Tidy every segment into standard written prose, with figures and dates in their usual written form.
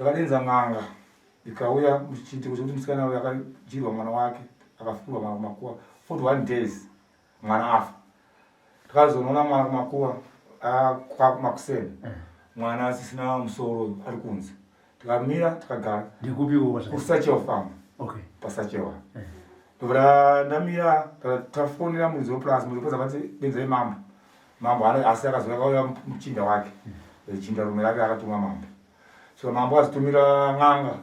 Ndakadenza n'anga ikauya muchiitiko chekuti musikana uyu akadyirwa mwana wake akafukurwa makuva 41 days mwana afa. Takazonoona mwana kumakuva makuseni eh. mwana asisina musoro ari kunze. Tikamira tikagara. Ndikupi uko? KuSachewa farm. Okay. PaSachewa. Eh. Ndobva ndamira tafonera muridzi weplus muridzi weplus akati denzai mambo. Mambo asi akazouya akauya muchinda wake. Mm. Chinda rume rake akatuma mambo. So mambo azitumira n'anga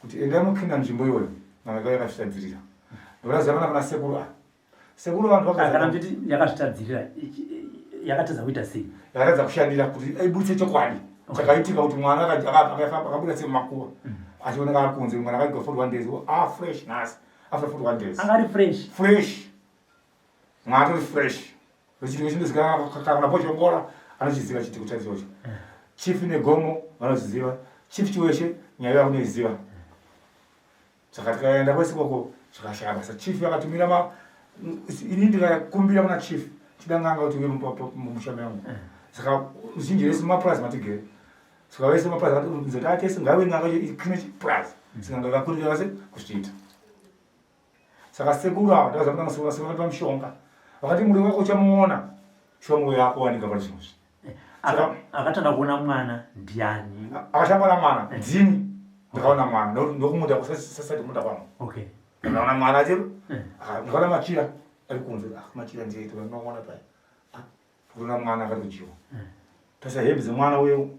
kuti endai mukina nzvimbo iyoyo. N'anga ikauya yakazvitadzirira. Ndobva zavana kuna sekuru ah. Sekuru vanhu vakaza kana muchiti yakazvitadzirira yakatadza kuita sei? Yakatadza kushandira kuti ibudise chokwadi. Chakaitika kuti mwana akabuda semumakuva. Mm. Achioneka ari kunze mwana akaigwa 41 days. Ah fresh nhasi. After 41 days. Anga ari fresh. Fresh. Mwana atori fresh. Chitiko chinozikanwa kana Bhozhongora anochiziva chitiko chacho ichocho. Chief Negomo vanochiziva. Chief Chiweshe nyaya yavo vanoiziva. Saka tikaenda kwese ikoko zvikashaya basa. Chief vakatumira ma ini ndikakumbira kuna chief chida n'anga kuti uye mumusha mangu. Saka zhinji rese mumapurazi matigere. Saka vese mumapurazi vakati tese ngaiwe n'anga ikine chipurazi. Saka ngakakurira vase kuzviita. Saka sekuru ava ndakaza kutanga sekuru sekuru vakatipa mushonga. Vakati murume wako uchamuona. Shuwa mwoyo yako wanika pari zvinhu izvi. Eh, akatanga kuona mwana ndiani? Akatanga kuona mwana eh. ndini. Ndakaona mwana ndokumuda kusasati kumuda kwangu. Okay. Ndakaona mwana achero. Eh. Ndakaona machira ari kunze. Ah, machira ndiye toona paya. Ah, kuona mwana akatodyiwa. Tasa hembe dzemwana uyo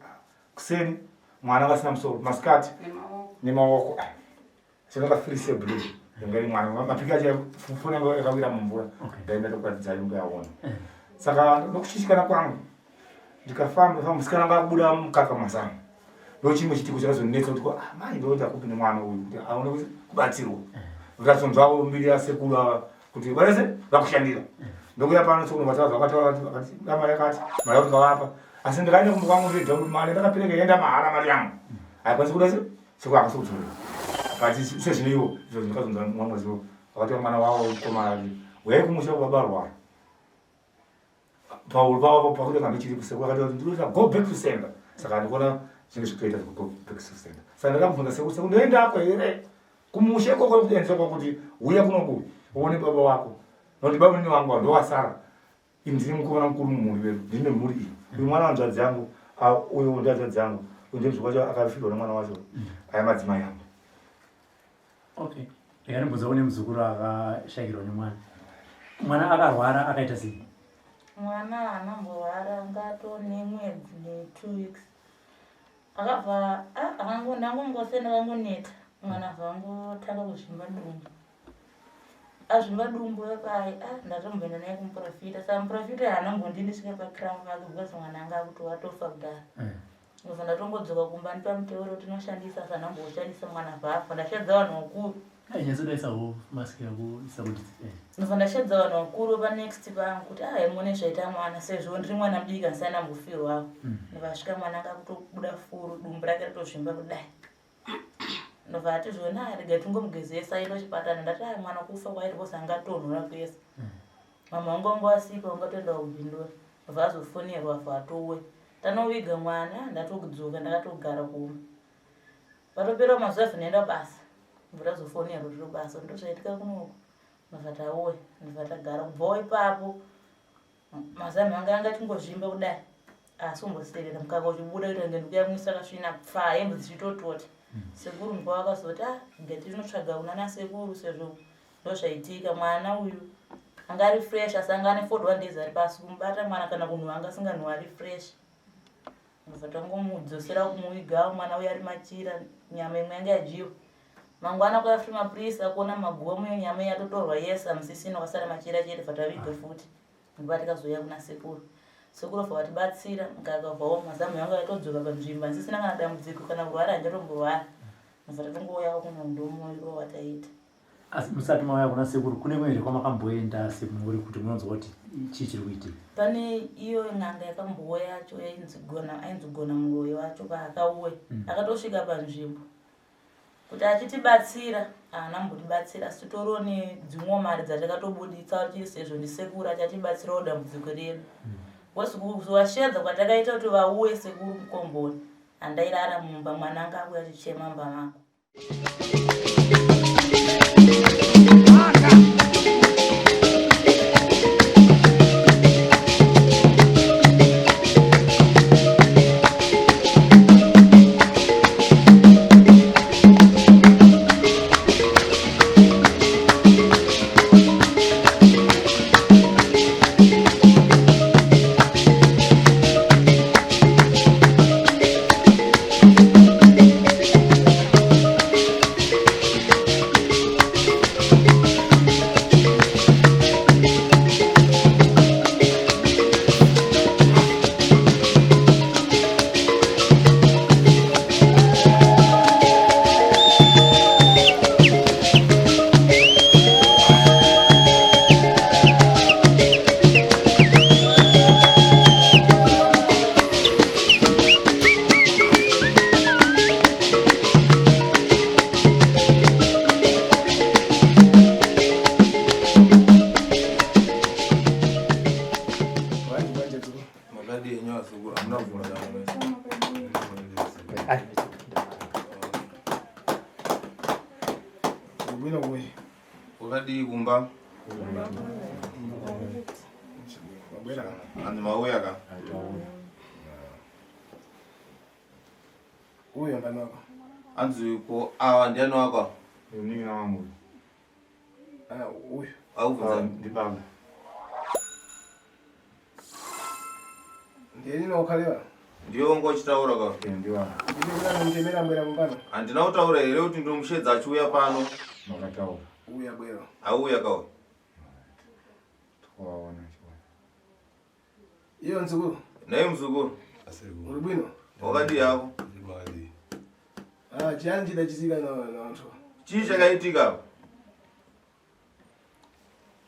kuseni mwana akasina musoro masikati nemaoko. Saka free blue yanga iri mwana mapiki acho foni yanga yakawira mumvura ndaenda tokuratidza yunga yaona eh. saka nokushishikana kwangu ndikafamba famba musikana anga akubuda mukaka mazamu ndochimwe chitiko chakazonetsa kuti ah, mai ndoenda kupi nemwana uyu kuti aone kubatsirwa eh. ndikazonzwawo mbiri yasekuru ava kuti varese vakushandira eh. ndokuya pano sokunovatava vakataura vakati mari yakati mari yakuti kavapa asi ndikaenda kumba kwangu ndega kuti mari ndakapereka yaenda mahara mari yangu haikwanisi kuda se Sekuru havasi kudzorera. But sezvino iwo izvo ndakazonzwa mumwe zuva vakati mwana wavo mukomana ati uyai kumusha baba arwara. Pauro pavo pakuti kana chiri kusekuru akati kuti ndinoita go back to sender. Saka ndikuona zvinenge zvikutoita go back to sender. Saka ndakabvunza sekuru sekuru ndoendako here kumusha ikoko kuendesa kwakuti uya kunoku uone baba wako. Nokuti baba nini wangu ndowasara. Ini ndini mukomana mukuru mumhuri vedu, ndini nemhuri iyi. Uyu mwana wanzvadzi yangu, uyu ndihanzvadzi yangu, uyu ndiye muzukuru wacho akafirwa nemwana wacho. Aya madzimai angu. Okay. Rega ndibvunza kune muzukuru akashayikirwa nemwana. Mwana akarwara akaita sei? Mwana haana mborwara anga atone mwedzi ne two weeks. Akabva ah, akango ndangongosenda akangoneta mwana abva angotanga kuzvimba dumbu. Azvimba dumbu paye ah, ndatomboenda naye kumuprofita. Saka muprofita haana kumbondindisvika pakiramu pake because mwana anga akuti atofa kudhara. Eh. Ndobva ndatongodzoka kumba ndipa muteuro tinoshandisa asi handina kumboshandisa mwana abva afa. Ndashedza vanhu vakuru. Eh. Ndobva ndashedza vanhu vakuru panext pangu kuti ah muone zvaita mwana sezvo ndiri mwana mudiki handisati ndambofirwawo. Mm. Ndobva mwana anga akutobuda furu dumbu rake ratozvimba kudai. Ndobva ati zvona rega tingomugezesa aende kuchipatara ndati ah mwana kufa kwairi because angatonhora kwese. Mm. Mama wangu wanga wasipa wangatoenda kubindura. Ndobva azofonerwa abva atouya. Tanoviga mwana ndatodzoka ndakatogara kumba. Patopera mazuva abva ndaenda kubasa. Ndobva tazofonerwa tiri kubasa ndozvaitika kunoku. Ndobva tauya ndobva tagara kubvawo ipapo Mazamu anga anga achingozvimba kudai asi umboserera mukaka uchibuda kuita kunge ndikuyamwisa kasvina pfaa hembe dzichitotota hmm. sekuru mukwa vakazoti ah ngati tinotsvaga kunana sekuru sezvo ndozvaitika mwana uyu anga ari fresh asi anga ane 41 days ari pasi kumubata mwana kana kunhuwa anga asinganhuwa ari fresh ndobva tangomudzosera kumuvigawo mwana uyo ari machira nyama imwe yanga yadyiwa mangwana kwaya futi mapurisa kuona maguva muyo nyama yatotorwa yese amusisina kwasara machira chete bva taviga futi nguva tikazouya kuna sekuru sekuru bva vatibatsira mukaka bvawo mazamu yangu yatodzoka panzvimbo handisisina kana dambudziko kana kurwara handichatomborwara ndobva tatongouyawo kuno ndomuiro wataita Asi musati mauya kuna sekuru kune kumwe here kwamakamboenda semhuri kuti munonzwa kuti chii chiri kuitika? Pane iyo n'anga yakambouya yacho yainzi gona ainzi gona muroyi wacho paakauya mm. akatosvika panzvimbo kuti achitibatsira haana kumbotibatsira asi titoriwo nedzimwewo mari dzatakatobuditsa kuti sezvo ndisekuru achatibatsirawo dambudziko redu mm. because kuzovashedza kwatakaita kuti vauye sekuru mukomboni. Handairara mumba mwana anga akuya achichema mumba mangu. Wakadii kumba? Anzi mauya ka? Uyo ndani wako. Anzi ko awa ndiani wako? Munin'ina wangu. Ah, uyo. Aubvunza. Ndibaba. Ndiye nini wakalewa? Ndiye wanga uchitaura ka? Eh, ndiwa. Ndiye kuna mtemera mbwera mumbano. Handina kutaura here kuti ndomushedza achiuya pano? Makataura. Uya bwera. Auya ka uyu. Twaona chiona. Iyo nzukuru. Naye muzukuru. Uri bwino? Wakadii hako? Ah, chiyani chidachitika na na anthu. Chii chakaitika apa?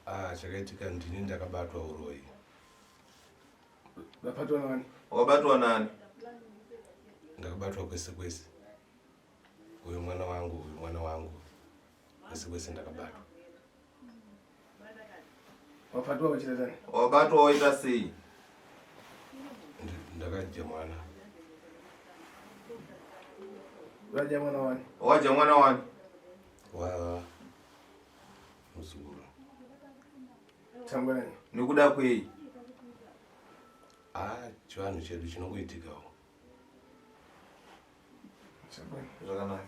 Ah, chakaitika ndini ndakabatwa uroyi. Vabatwa nani? Wakabatwa nani? Ndakabatwa kwese kwese. Uyu mwana wangu, uyu mwana wangu. Kwese kwese ndakabatwa. Wabatwa uchita tani? Wabatwa waita sei? Ndakadya mwana. Wadya mwana wani? Wadya mwana wani? Wa muzukuru. Tangwanani. Nekuda kwei? Ah, chivanhu chedu chinongoitikawo. Zvakanaka.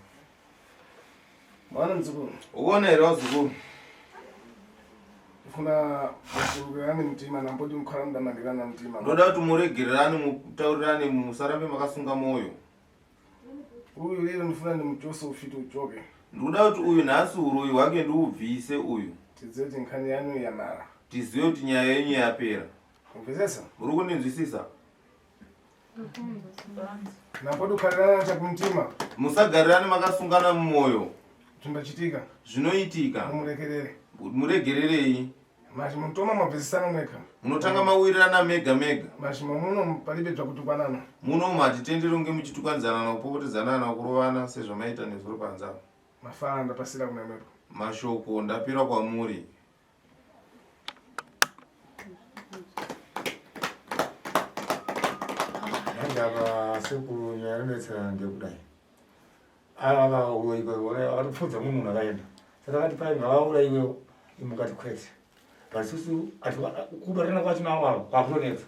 Mwana muzukuru. Uone here wazukuru? Ndifuna mukurukirane mutima nambodi mukhala mudamangirana mutima. Ndoda kuti muregererane mutaurirane musarambe makasunga moyo. Uyu lero ndifuna ndimuchose ufiti uchoke. Ndikuda kuti uyu nhasi uroyi hwake ndiubvise uyu. Tizive kuti nkhani yanu yamara. Tizive kuti nyaya yenyu yapera. Kumvesesa? Muri kundinzwisisa? Napodi kukhalirana chakumtima. Musagarirane makasungana mumwoyo. Zvingachitika. Zvinoitika. Mumurekerere. Muregererei. Mashi munotoma mabvisisana mwega. Munotanga mawirirana mega mega. Mashi muno palibe zvakutukwanana. Muno umu hatitenderi kunge muchitukanidzana kupopotedzana kurovana sezvamaita nezuro panze apo. Mafana ndapasira kuna mwepo. Mashoko ndapira kwamuri. Ndava sekuru nyaya inonetsana ndekudai. Ava vakatopfuudza mumwe munhu akaenda. Saka akati pai ngavauraiwewo imukati kwete. But isusu kubatana kwacho navo ava kwakutonetsa.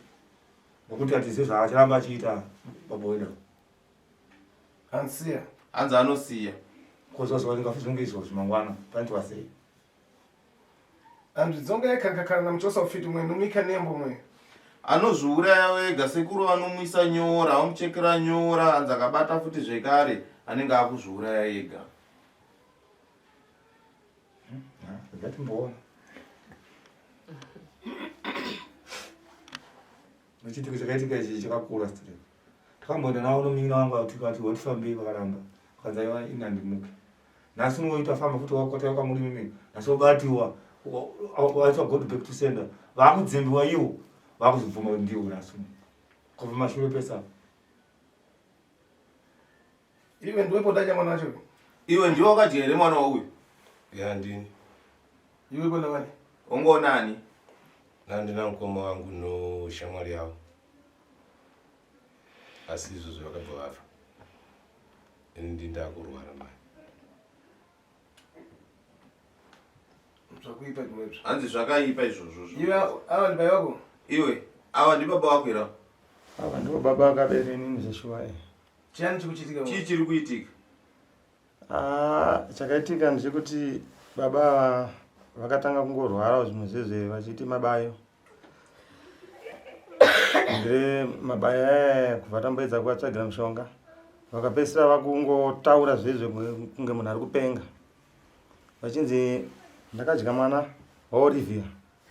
Nokuti hatizivi zvaacharamba achiita baba wedu. Ansiya. Hanzi anosiya. Kozvazuva ndingafuzunge izvozvo mangwana panoitwa sei? Anzvidzonga yekakakana namuchosa ufiti mwe numika nembo mwe. Anozviuraya wega sekuru vanomuisa nyora vamuchekera nyora hanzi akabata futi zvekare anenge akuzviuraya ega. Ngatimboona. Chiitiko chakaitika ichi chakakura straight. Takamboenda navo nomunin'ina wangu tikati watifambei vakaramba. Vakanzi aiwa ini handimuke. Nhasi unoita famba futi wakotaya kwamuri mimi. Nhasi wobatiwa waitwa go back to sender. Vakudzimbiwa iwo vakuzobvuma kuti ndiwo nhasi uno. Kubva mashure pese apa. Iwe ndiwe podaja mwana wacho. Iwe ndiwe wakadya here mwana wauyu? Ya ndini. Iwe bona wani? Ungonani? Nandina mukoma wangu no shamwari yavo. Asi izvozvo vakabva vafa. Ini ndi ndakurwara mai. Zvakuipa zvimwe. Hanzi zvakaipa izvozvo. Iwe ava ndi bai vako? Iwe ava ndi baba vako here? Ava ndivo baba vakabereka inini zveshuwa. Chiyani chiri kuchitika? Chii chiri kuitika? Ah, chakaitika ndechekuti baba ava vakatanga kungorwarawo zvimwe zvezve vachiiti mabayo ndire mabayo aya kubva tamboedza kuvatsvagira mushonga vakapedzisira vakungotaura zvezve kunge munhu ari kupenga vachinzi ndakadya mwana waolivia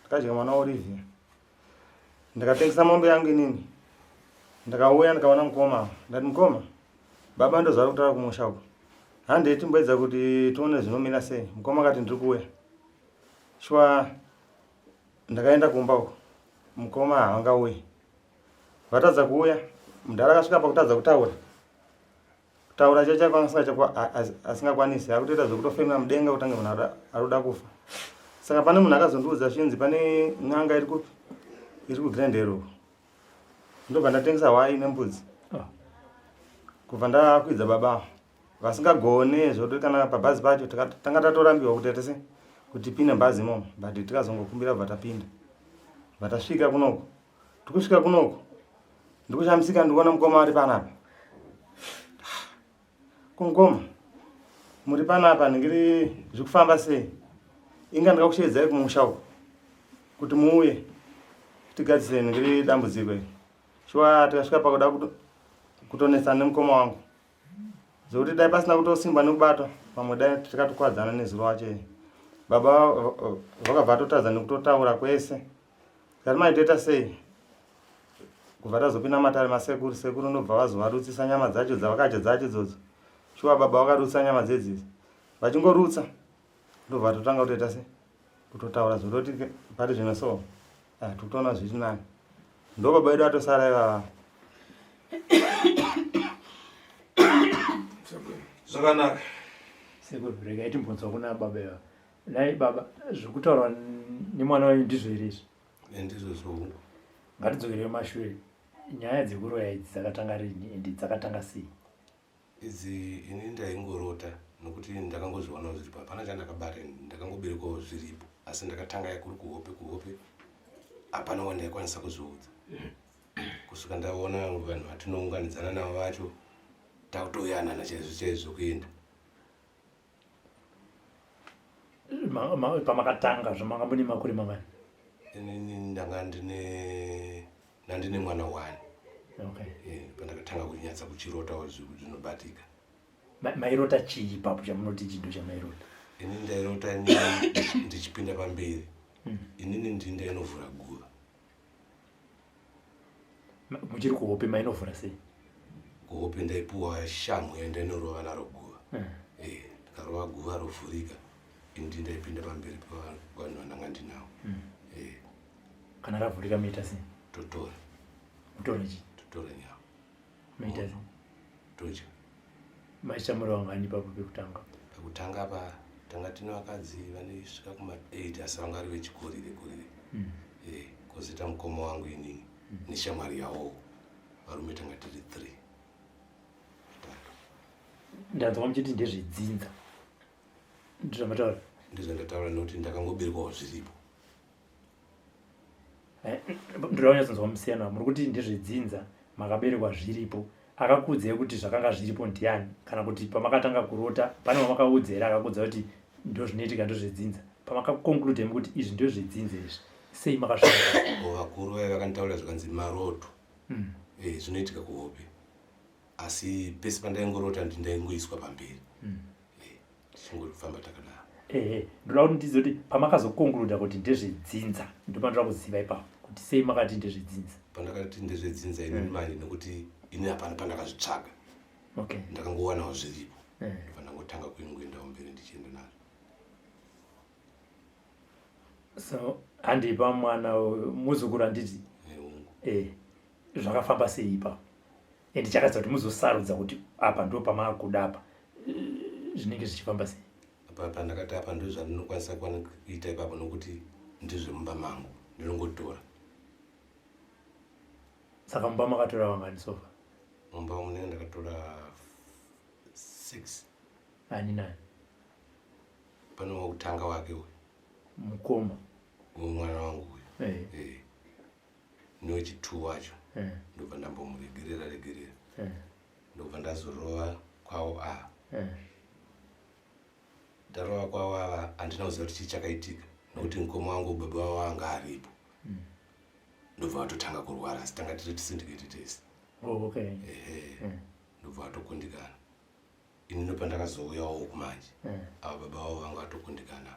ndakadya mwana waolivia ndakatengesa mombe yangu inini ndakauya ndikaona mukoma ndati mukoma baba ndozvari kutaura kumusha uko handei timboedza kuti tione zvinomira sei mukoma akati ndiri kuuya shuwa ndakaenda kumba uko mukoma havangauyi vatadza kuuya mudhara akasvika pakutadza kutaura kutaura chacho chako asingakwanisi akutoita zvekutofemera mudenga kutange munhu ari kuda kufa saka pane munhu akazondiudza zvinzi pane n'anga iri kupi iri kugrandero uko ndobva ndatengesa hwai nembudzi ah. Kubva ndakwidza baba vasingagone zvoti kana pabhazi pacho tanga tatorambiwa kuti tese kuti tipinde bhazi imomo but tikazongokumbira bva tapinda bva tasvika kunoko tikusvika kunoko ndikushamisika ndikuona mukoma ari panapa kumukoma muri panapa ndingiri zvikufamba sei inga ndikakushevedzai kumusha uko kuti muuye tigadzise ndingiri dambudziko iri shuwa tikasvika pakuda kutonetsana nemukoma wangu zvekuti dai pasina kutosimba nekubatwa pamwe dai tikatokwadzana nezuro wacho baba vakabva vatotadza nekutotaura kwese Kati mai toita sei? Kubva tazopinda matare masekuru, sekuru ndobva vazovarutsisa nyama dzacho dzavakadya dzacho idzodzo. Shuwa baba vakarutsa nyama dzedzidzi. Vachingorutsa ndobva totanga kutoita sei? Kutotaura zvototi pari zvino so. Ah, tikutoona zviri nani. Ndo baba vedu atosara ivava. Zvakanaka. Sekuru, regai timbonzwa kuna baba ivava. Nhai baba, zviri kutaurwa nemwana wenyu ndizvo here izvi? Ndizvo zvongu. Ngatidzokerei mashure. Nyaya dzekuroya idzi dzakatanga rini and dzakatanga sei? Idzi ini ndaingorota nokuti ndakangozviwanawo zviripo, hapana chandakabata, ndakangoberekwawo zviripo, asi ndakatanga yakuri kuhope kuhope, hapana wandaikwanisa kuzviudza kusvika ndaona vanhu vatinounganidzana navo vacho takutoyanana chaizvo chaizvo kuenda Pamakatanga zvamanga mune makore mangani? Inini ndanga ndine ndandine mwana one. Okay. Eh, pandakatanga kunyatsa kuchirotawo zvinobatika. Mairota chii ipapo chamunoti chido chamairota? Ini ndairota inini ndichipinda pamberi. Inini ndini ndainovhura guva. Muchiri kuhope mainovhura sei? Kuhope ndaipuwa shamhu yandainorova naro guva. Eh, ndikarova guva rovhurika. Ini ndaipinda pamberi pevanhu vandanga ndinawo. Eh. Kana ravhurika moita sei? Totora. Mutora chii? Totora nyama. Moita sei? Todya. Maita muri vangani ipapo pekutanga? Pekutanga apa tanga tine vakadzi vanosvika kuma 8 asi vanga vari vechikorire korire. Eh, kozoita mukoma wangu inini neshamwari yavowo. Varume tanga tiri 3. Ndanzwa muchiti ndezvedzinza. Ndizvamataura? Ndizvandataura nekuti ndakangoberekwawo zviripo. Ndoda kunyatsonzwa musiyano. Muri kuti ndezvedzinza, makaberekwa zviripo. Akakuudzai kuti zvakanga zviripo ndiani? Kana kuti pamakatanga kurota pane wamakaudza here akakuudza kuti ndozvinoitika ndozvedzinza? Pamakaconclude kuti izvi ndozvedzinza izvi, sei makasvika? Vakuru vaiva vakanditaurira zvikanzi maroto. Eh, zvinoitika kuhope. Asi pese pandaingorota ndaingoiswa pamberi. Eh, tichingofamba takadaro. Ehe, ndoda kuti ndizive kuti pamakazoconcluda kuti ndezvedzinza, ndopanoda kuziva ipapo kuti sei makati ndezvedzinza. Pandakati ndezvedzinza inini manje nekuti ini hapana pandakazvitsvaga. Okay. Ndakangowanawo zviripo. Ndobva ndangotanga kuingoendawo mberi ndichienda nazvo. So handipa mwana muzukuru handiti? Eh, zvakafamba sei ipapo? And chakaedza kuti muzosarudza kuti apa ndo pamaakuda apa, zvinenge zvichifamba sei? Apa pandakati apa ndo zvandinokwanisa kuita ipapo nokuti ndezvemumba mangu, ndinongotora. Saka mumba makatora vangani sofa? Mumba munenge ndakatora Six. Ani nani? Pane wekutanga wake uyu. Mukoma. Mwana wangu uyu. Eh. Eh. Newechi2 wacho. Eh. Ndobva ndambomuregerera regerera. Eh. Ndobva ndazorova kwavo ava. Eh. Ndarova kwavo ava handina kuziva kuti chii chakaitika nokuti mukoma wangu baba wavo anga aripo. Ndobva vatotanga kurwara asi tanga tiri tisindikete tese. Oh, okay. Ehe. Ndobva vatokundikana. Ini ndopandakazouyawo uku manje. Ava baba vavo vanga vatokundikana.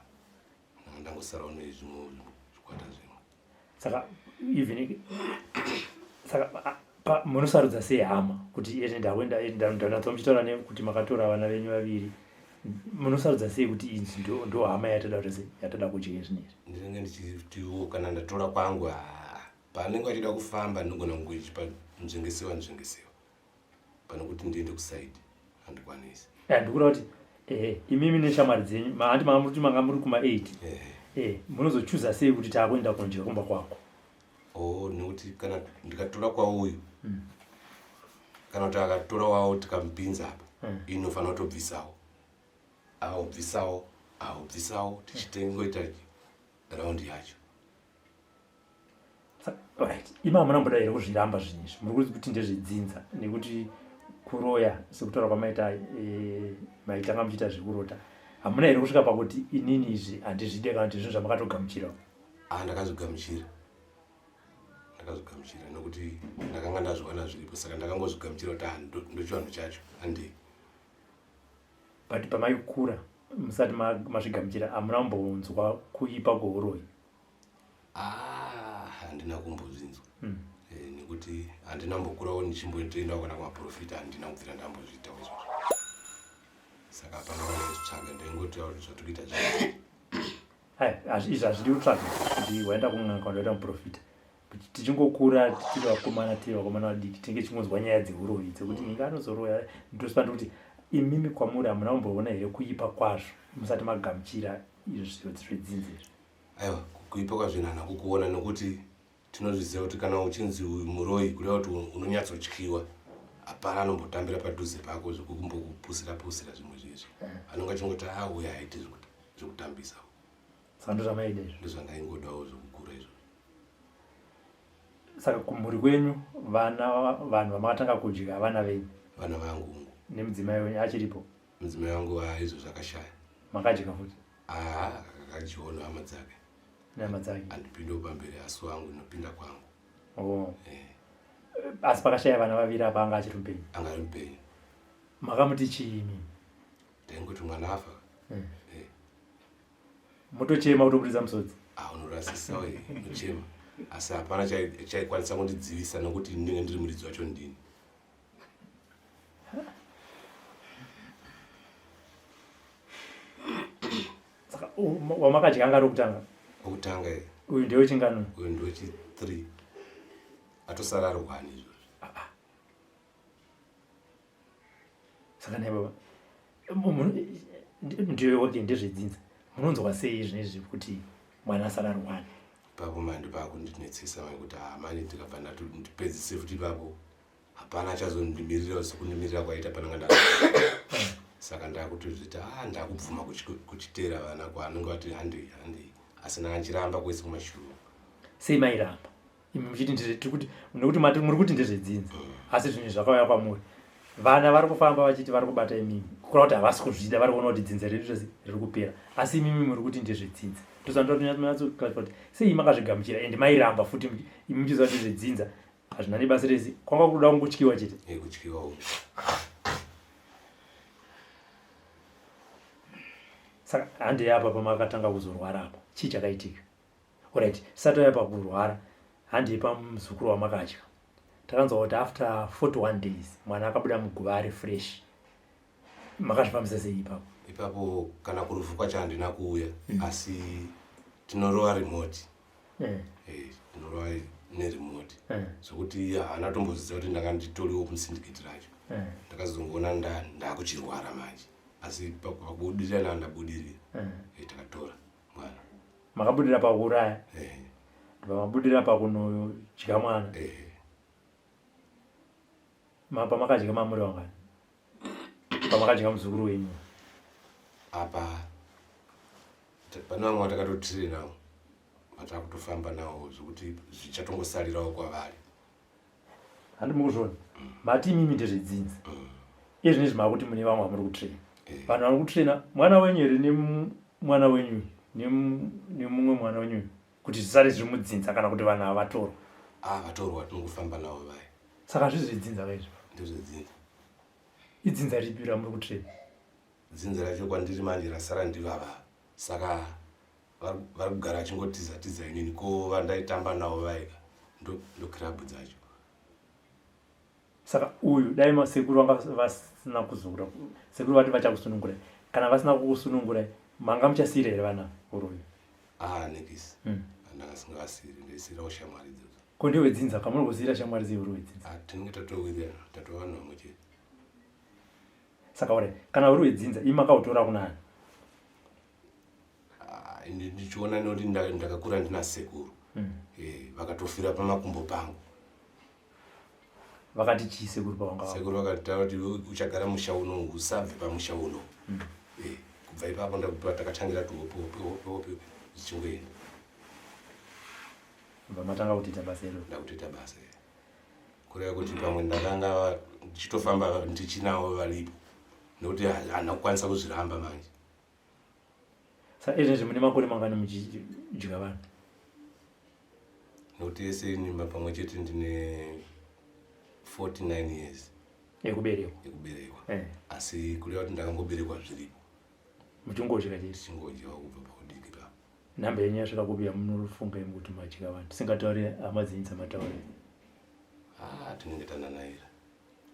Ndanga ndangosarawo nezvimwe zvikwata zvimwe. Saka even saka munosarudza sei hama kuti ende ndakuenda ndanatsa muchitaura nekuti makatora vana venyu vaviri munosarudza sei kuti idzi ndo hama yatada kuti sei yatada kudya zvinezvi? Ndinenge ndichitiwo kana ndatora kwangu paanenge vachida kufamba ndinogona kungoichipa nzvengesewa nzvengesewa pane kuti ndiende kusaidi handikwanisi. Ndikuda kuti imimi neshamwari dzenyu handi manga muri kuti manga muri kuma 8 munozochuza sei kuti taakuenda kundya kumba kwako? Oh, nekuti kana ndikatora kwauyu kana kuti akatora wavo tikamupinza apa inofanira kutobvisawo aobvisawo aobvisawo tichitengoita raundi yacho. Right, imi hamuna mboda here kuzviramba zvinhu izvi? Muri kuti ndezvedzinza nekuti kuroya sekutaura kwamaita maitanga muchiita zvekurota, hamuna here kusvika pakuti inini izvi handizvide kana kuti zvinhu zvamakatogamuchirawo? Ndakazvigamuchira, ndakazvigamuchira nekuti ndakanga ndazviwana zviripo, saka ndakangozvigamuchira kuti ndochivanhu chacho handei. But pamaikura musati mazvigamuchira hamuna kumbonzwa kuipa kweuroyi? Handina kumbozvinzwa. Nekuti handina mbokurawo ndichimbotoendawo kana kumaprofita, handina kubvira ndambozviitawo izvozvo, saka hapana vanozvitsvaga, ndaingotaura kuti zvatiri kuita zva Hai, izvi hazvidi kutsvaga kuti waenda kun'anga kana waita muprofita. Tichingokura tiri vakomana, tiri vakomana vadiki, tinenge tichingonzwa nyaya dzeuroyi dzekuti ninga anozoroya. Ndospa ndikuti imimi kwamuri hamuna kumboona here kuipa kwazvo musati magamuchira izvi zvedzinza izvi? Aiwa, kuipa kwazvo handina kukuona nekuti tinozviziva kuti kana uchinzi uyu muroyi kureva kuti unonyatsotyiwa, hapana anombotambira padhuze pako zvekukumbokupusira pusira zvimwe zvezvi, anonge achingoti a uyu haiti zvekutambisa. Saka ndozvamaida izvo? Ndozvandaingodawo zvekukura izvozvo. Saka kumhuri kwenyu vana vanhu vamakatanga kudya vana venyu? Vana vangu. Nemudzimai wenyu achiripo? Mudzimai wangu izvo zvakashaya. Makadya futi? Aa, akadyiwa nehama dzake. Nehama dzake. Handipindewo pamberi asi wangu ndinopinda kwangu. Oh. Asi pakashaya vana vaviri apa anga achiri mupenyu? Anga ari mupenyu. Makamuti chii imimi? Ndaingoti mwana afa. Motochema kutobudisa musodzi? Unorasisa we, unochema, asi hapana chaikwanisa kundidzivisa nokuti ndinenge ndiri muridzi wacho ndini. Saka wamakadya anga ari wekutanga? Wekutanga. Uyu ndewechingano? Uyu ndewechi3, atosara ari 1 izvozvo. Saka nai baba, ndiwe okay, ndezvedzinza, munonzwa sei zvinezvi kuti mwana asara ari 1? Ipapo mandi paakundinetsesa mai kuti hamani ndikabva ndati ndipedzise futi ipapo hapana achazondimirira sekundimirira kwaita pananga nda, saka ndakutozviti a ndakubvuma kuchiteera vana kwaanenge vati handei handei, asi ndanga kwese kumashuru. Sei mairamba imi muchiti tiri kuti nekuti mati muri kuti ndezvedzinza, asi zvinhu zvakauya kwamuri vana vari kufamba vachiti vari kubata imimi, kureva kuti havasi kuzvida, vari kuona kuti dzinza redu rese riri kupera, asi imimi muri kuti ndezvedzinza. Ndozvandokuti sei makazvigamuchira and mairamba futi imi muchiziva kuti ndezvedzinza hazvina nebasa rese, kwanga kuda kungotyiwa chete? Kutyiwa uku. Saka handei apa pamakatanga kuzorwara apa, chii chakaitika? Alright, tisati tauya pakurwara, handei pamuzukuru wamakadya. Takanzwa kuti after 41 days mwana akabuda muguva ari fresh. Makazvifambisa sei ipapo? Ipapo kana kurufu kwacho handina kuuya, asi tinorova remote. Tinorova neremote zvokuti haana tomboziva kuti ndanga nditoriwo musindiketi racho. Ndakazongoona ndakuchirwara manje, asi pakubudirira naa ndabudirira. Takatora mwana. Makabudira pakuuraya, ndobva mabudira pakunodya mwana? Pamakadya mamuri wangani? Pamakadya muzukuru wenyu apa pane vamwe vatakatotirinawo vatakutofamba nawo zvekuti zvichatongosalirawo kwavari. Handi mukuzviona mati imimi ndezvedzinza mm. iye zvinezvi makuti mune vamwe vamuri kutraina eh. Vanhu vari kutraina mwana wenyu here nemwana wenyu nemumwe mwana wenyu kuti zvisare zviri mudzinza kana kuti vanhu ava vatorwa? Ah, vatorwa tinongofamba navo vaya. Saka zvizvi zvedzinza kaizvo? Ndezvedzinza. Idzinza ripi ramuri kutraina? Dzinza racho kwandiri manje rasara ndivava, saka vari kugara vachingotiza tiza inini. Ko vandaitamba navo vaika ndokirabhu dzacho. Saka uyu dai masekuru vanga vasina kuzura, sekuru vati vachakusunungurai, kana vasina kukusunungurai manga muchasiira here vana uroyi? Ah, nekisi. Andakasingavasiiri, ndaisiirawo shamwari idzodzo. Ko ndewedzinza kamuri kusiira shamwari sei uri wedzinza? Ah, tinenge tatowirirana, tatova vanhu vamwe chete. Saka uri kana uri wedzinza imi makautora kunani? Ah, ndichiona nekuti ndakakura ndina sekuru. Eh, vakatofira pamakumbo pangu. Vakati chii sekuru pavanga? Sekuru vakatitaura kuti uchagara musha uno, usabve pamusha uno. Eh, kubva ipapo takatangira tuhope hope hope hope zvichingoenda. Bva matanga kutoita basa iro? Ndakutoita basa iro. Kureva kuti pamwe ndakanga ndichitofamba ndichinavo varipo nekuti handina kukwanisa kuzviramba manje. Saka izvezvi mune makore mangani muchidya vanhu? Nekuti ese ini pamwe chete ndine 49 years ekuberekwa. Ekuberekwa. Eh. Asi kureva kuti ndakangoberekwa zviripo. Muchingodya chete? Tichingodyawo kubva paudiki papo. Nhamba yenyu yasvika kupi yamunofunga imi kuti madya vanhu? Tisingatauri hama dzenyu dzamataura. Ah, tinenge tananaira.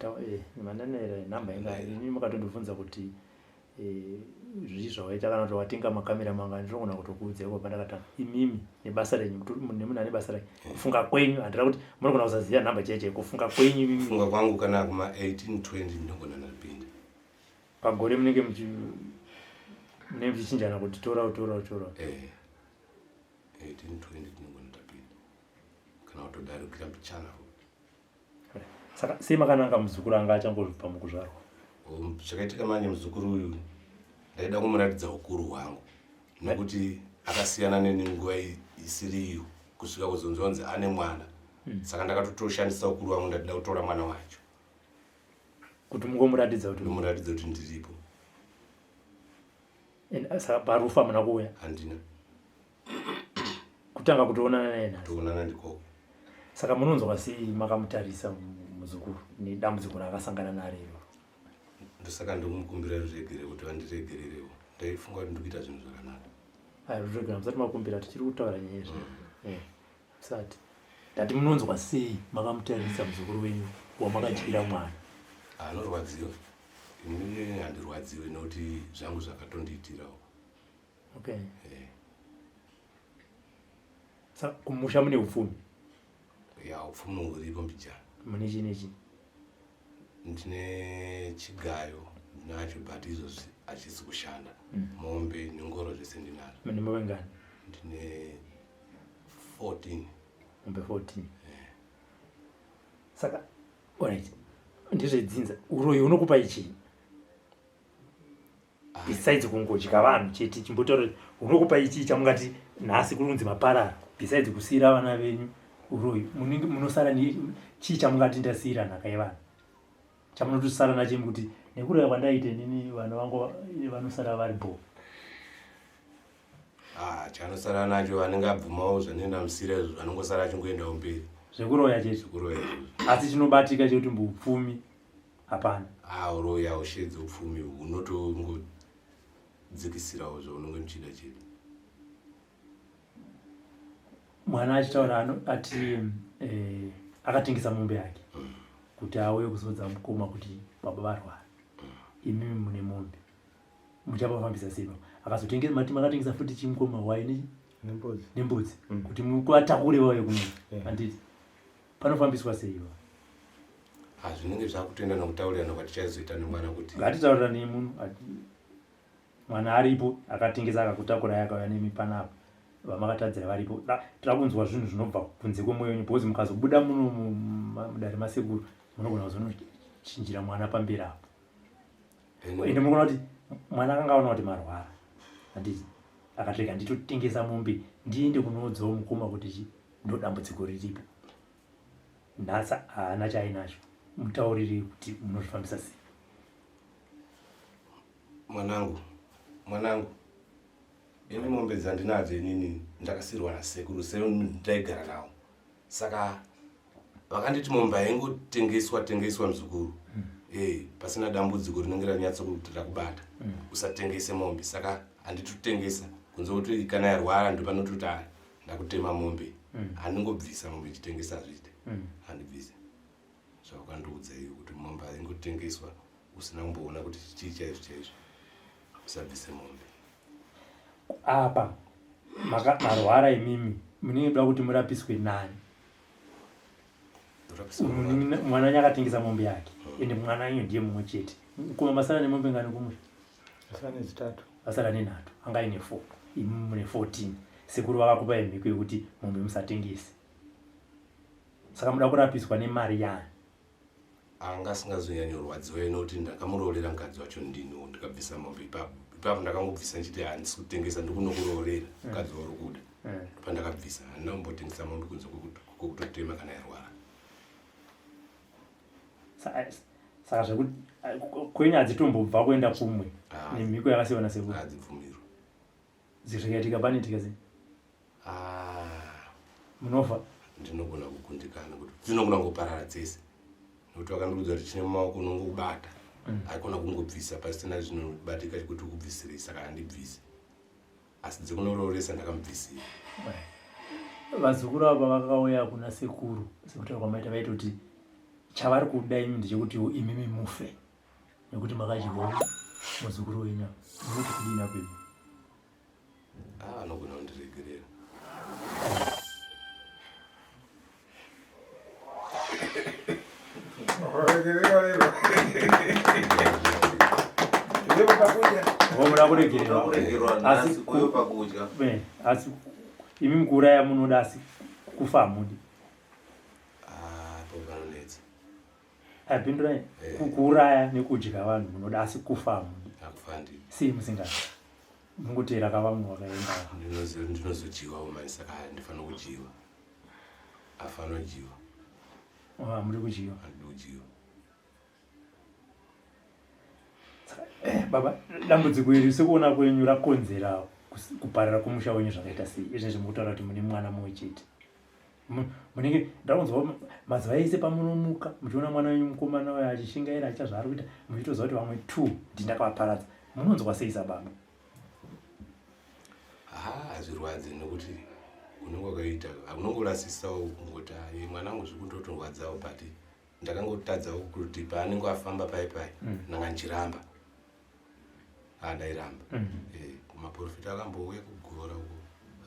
Eh, mananaira nhamba inga imi makatondibvunza kuti eh, zvii zvawaita kana kuti watenga makamera mangani, ndinogona kutokuudza iko pandakatanga. Imimi nebasa renyu, nemunhu ane basa rake, kufunga kwenyu, handira kuti munogona kusaziva nhamba chaiyo chaiyo, kufunga kwenyu imimi. Kufunga kwangu kana kuma 18 20 ndinogona ndapinda. Pagore munenge munenge muchichinjana kuti tora tora tora. Eh. 18 20 tinogona tapinda. Kana kutodarikira mbichana. Saka sei makananga muzukuru anga achangobva mukuzvarwa? Zvakaitika manje muzukuru uyu ndaida kumuratidza ukuru hwangu nekuti akasiyana neni nguva isiri iyo kusvika kuzonzwa kunzi ane mwana. Saka ndakatotoshandisa ukuru hwangu, ndatida kutora mwana wacho. Kuti mungomuratidza kuti ndomuratidza kuti ndiripo. Saka parufu hamuna kuuya? Handina. Kutanga kutoonana naye nhasi? Kutoonana ndikoko. Saka munonzwa sei makamutarisa muzukuru nedambudziko raakasangana naro iroro? Ndosaka ndikumukumbira ruregere kuti vandiregererewo. Ndaifunga kuti ndikuita zvinhu zvakanaka. Ayi, ruregere musati makumbira, tichiri kutaura nyaya izvi. Eh, musati. Ndati munonzwa sei makamutarisa muzukuru wenyu wamakadyira mwana? Anorwadziwa. Ini handirwadziwi nekuti zvangu zvakatondiitirawo. Okay. Eh. Saka kumusha mune upfumi? Ya, upfumi huripo mbijana. Mune chii nechii? Ndine chigayo ndinacho, but izvozvi hachisi kushanda. Mombe nengoro zvese ndinazvo. Mune mombe ngani? Ndine 14. Mombe 14. Eh. Saka alright, ndezvedzinza. Uroyi unokupa chii? Besides kungodya vanhu chete, chimbotaura unokupa ichii chamungati nhasi kurunzi maparara, besides kusiira vana venyu uroyi, munenge munosara chii chamungati ndasiira nhaka yevana, chamunotosara nacho imi kuti nekuroya kwandaita inini vana vangu vanosara vari bho? Ah, chanosara nacho anenge abvumawo zvanenge ndamusira izvo, vanongosara achingoendawo mberi. Zvekuroya chete? Zvekuroya izvozvo. Asi chinobatika chekuti mboupfumi hapana? Ah, uroyi haushedzi upfumi, hunotongodzikisirawo zvaunenge muchida chete. Mwana achitaura ati eh, akatengesa mombe yake kuti auye kuzodza mukoma kuti baba varwara. Imimi mune mombe, muchapafambisa sei baba? Akazotengesa, mati makatengesa futi chimukoma hwai nembudzi. Nembudzi. Kuti muvatakure vauye kuno. Handiti panofambiswa sei baba? Ah, zvinenge zvakutoenda nokutaurirana kwatichazoita nemwana kuti Ngatitaurirane munhu mwana aripo akatengesa akakutakurai akauya nemi panapa, vamakatadzira varipo. Tira kunzwa zvinhu zvinobva kunze kwemwoyo wenyu, because mukazobuda muno mudare masekuru munogona kuzonochinjira mwana pamberi apo. Ende munoona kuti mwana akanga aona kuti marwara handiti akatrega nditotengesa mombe ndiende kunoudzawo mukoma kuti chi ndo dambudziko riripo nhasi haana chaainacho mutauriri kuti munozvifambisa sei mwanangu mwanangu ini mombe dzandinadzo inini ndakasirwa nasekuru se ndaigara nawo saka vakanditi mombe haingotengeswa tengeswa muzukuru mm. hey, eh, pasina dambudziko rinenge ranyatso kuti rakubata mm. usatengese mombe saka handitotengesa kunze kuti kana yarwara ndopanototi ah, ndakutema mombe mm. handingobvisa mombe ichitengesa hazviite mm. handibvise zvavakandiudza iyo kuti mombe haingotengeswa usina kumboona kuti chii chaizvo chaizvo usabvise mombe apa marwara imimi munenge muda kuti murapiswe nani mwana wenyu akatengesa mombe yake ende mwana wenyu ndiye mumwe chete kuma masara nemombe ngani kumusha asara nenhatu anga aine four imi mune 14 sekuru vakakupai mhiko yekuti mombe musatengese saka muda kurapiswa nemari yani Anga asingazonyanyorwadziwa nokuti ndakamuroorera mukadzi wacho ndiniwo ndikabvisa mombe ipapo ipapo ndakangobvisa ndichiti handisi kutengesa ndikunokuroorera mm. mukadzi wauri kuda mm. pandakabvisa handina kumbotengesa mombe kunze kwekutotema kana yarwara saka zvekuti kwenyu hadzitombobva kuenda kumwe ah. nemhiko yakasiiwa nasekuru hadzibvumirwa zvikaitika panoitika sei ah. munofa ndinogona kukundikana kuti dzinogona kungoparara dzese nokuti vakandiudza kuti chine mumaoko unongobata mm. aikona kungobvisa pasina zvinobatika chekuti ukubvisirei saka handibvisi asi dzekunororesa ndakamubvisira vazukuru ava vakauya kuna sekuru sekutaura kwamaita vaitoti chavari kuda imi ndechekutiwo imimi mufe nekuti makadyiwa muzukuru wenyu munoti kudini apo imi Ah, anogona kundiregerera. Vomuda kuregererwa. Asi kuyo pakudya. Eh, asi imi mukuuraya munoda asi kufa hamudi. Ah, panonetsa. Apindurai eh. kuuraya nekudya vanhu munoda asi kufa hamudi. Akufa handidi. Sei musingadi? Mungoteera ka vamwe vakaenda. Ndinozodyiwawo mani saka handifanira kudyiwa. Afanira kudyiwa. Oh, hamudi kudyiwa. Handidi kudyiwa. Eh, baba dambudziko iri sekuona kwenyu rakonzera kuparara kwomusha wenyu zvakaita sei izvezvi mukutaura kuti mune mwana mumwe chete munenge ndakunzwa mazuva ese pamunomuka muchiona mwana wenyu mukomana uyo achishingaira achiita zvaari kuita muchitoziva kuti vamwe two ndindakavaparadza munonzwa sei sababa ha hazvirwadzi nekuti unenge wakaita unongorasisawo kungoti aye mwana wangu zviri kundotorwadzawo but ndakangotadzawo kuti paanenge afamba pai pai mm. ndanga ndichiramba Ah, ndairamba mm. Eh, kumaprofita akambouya kugora uko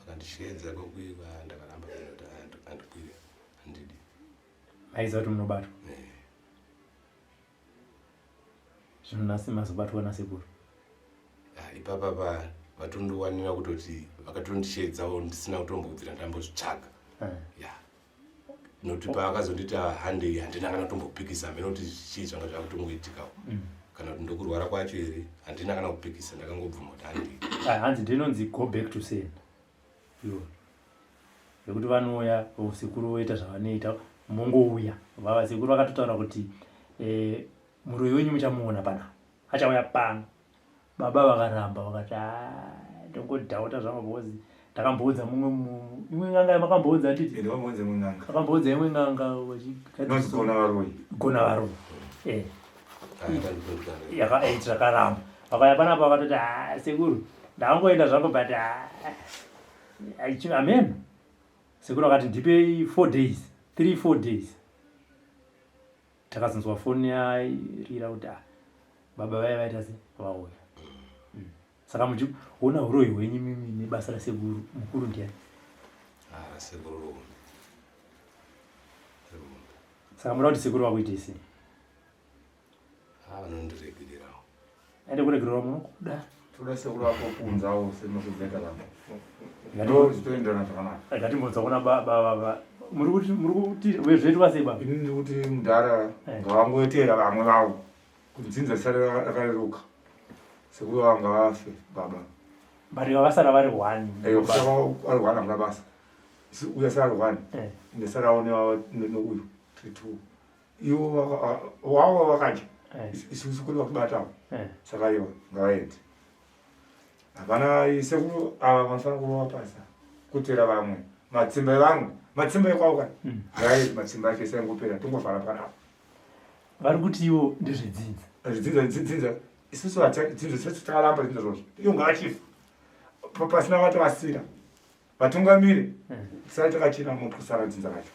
akandisheedza kwekuiva ndakaramba andikwire handidi maiziva kuti munobatwa eh. Zvino nhasi mazobatwa nasekuru ah, ipapa pa vatondiwanira kutoti vakatondisheedzawo ndisina kutombobvira ndambozvitsvaga eh. ya nokuti paakazonditi handei handina kana kutombopikisa hameno kuti chii zvanga zvakutongoitikawo mm. kana kuti ndokurwara kwacho here handina kana kupikisa ndakangobvuma kuti handei ah, hanzi ndinonzi go back to send yo yekuti vanouya sekuru voita zvavanoita mongouya vava sekuru vakatotaura kuti eh, muroyi wenyu muchamuona pana achauya pano Baba vakaramba vakati ah, ndongodhauta zvangu because ndakamboudza mumwe imwe n'anga yamakamboudza nditi akamboudza imwe n'anga gona varoyi gona varoyi eh. eh, zvakaramba vakauya panapa vakatoti ah, sekuru ndakangoenda zvangu but ah, amen sekuru akati ndipei four days three four days Takazonzwa foni yairira kuti ah, baba vaya vaita se vauya. Mm. Saka muchiona huroyi hwenyu mimi nebasa rasekuru mukuru ndiani? Ah, rasekuru ruombe. Ruombe. Saka muda kuti sekuru vakuite sei? Ah, vanondiregererawo. Aende kuregererwa munokuda. Toda sekuru vako kuunzawo semakuzeta vanhu. Ndo zvitoenderana zvakanaka. Ngatimbonzwa kuna baba baba. Muri kuti muri kuti zvoitwa sei baba? Ini ndiri kuti mudhara eh. ngavangoitera vamwe vavo. Kuti dzinza risare rakareruka. Sekuru vanga vafe baba. But vasara vari one. Eh, kusara vari one hamuna basa. Uyu asara ari one. Eh. Ndasarawo neuyu tiri two. Ivo wavo vakadya. Eh. Isu kuri vakubatawo. Eh. Saka ivo ngavaende. Hapana sekuru ava vanofanira kurova pasi kutera vamwe matsimba evamwe matsimba ekwavo ka hmm. ngavaende matsimba acho ese angopera tongovhara panapa. Vari kuti ivo ndezvedzinza. Zvidzinza dzinza isusu dzinza sesu takaramba dzinza zvozvo. Iyo ngavachifa. Pasina vatovasira. Vatungamiri hmm. tisati takachena mokusara dzinza racho.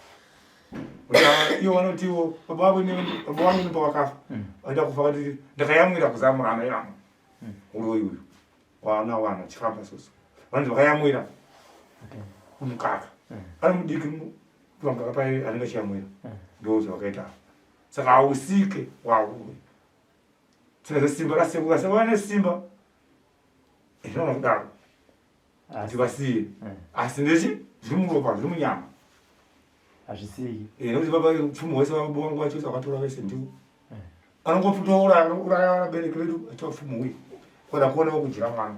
Ivo vanotiwo baba vangu baba vangu ndipo vakafa. Hmm. Vaida kufa vati ndakayamwira kuzamu rana yamwe. Hmm. Uroyi uyu. Wana wana chifamba susu. Vanzi vakayamwira. Mukaka. Ari mudiki pamukaka paye anenge achiyamwira. Ndoo zvavakaita. Saka hausike wauwe. Saka simba rasekuru rasekuru vane simba. Zvinoona kudaro. Kuti vasiye. Eh. Asi ndechi zviri muropa zviri munyama. Hazvisiyiki. Eh, nekuti baba pfumi hwese vangu vacho vakatora vese ndiwo. Eh. Anongotoura uraya vabereki vedu achitora pfumi huye. Kuda kuona wekudya mwana.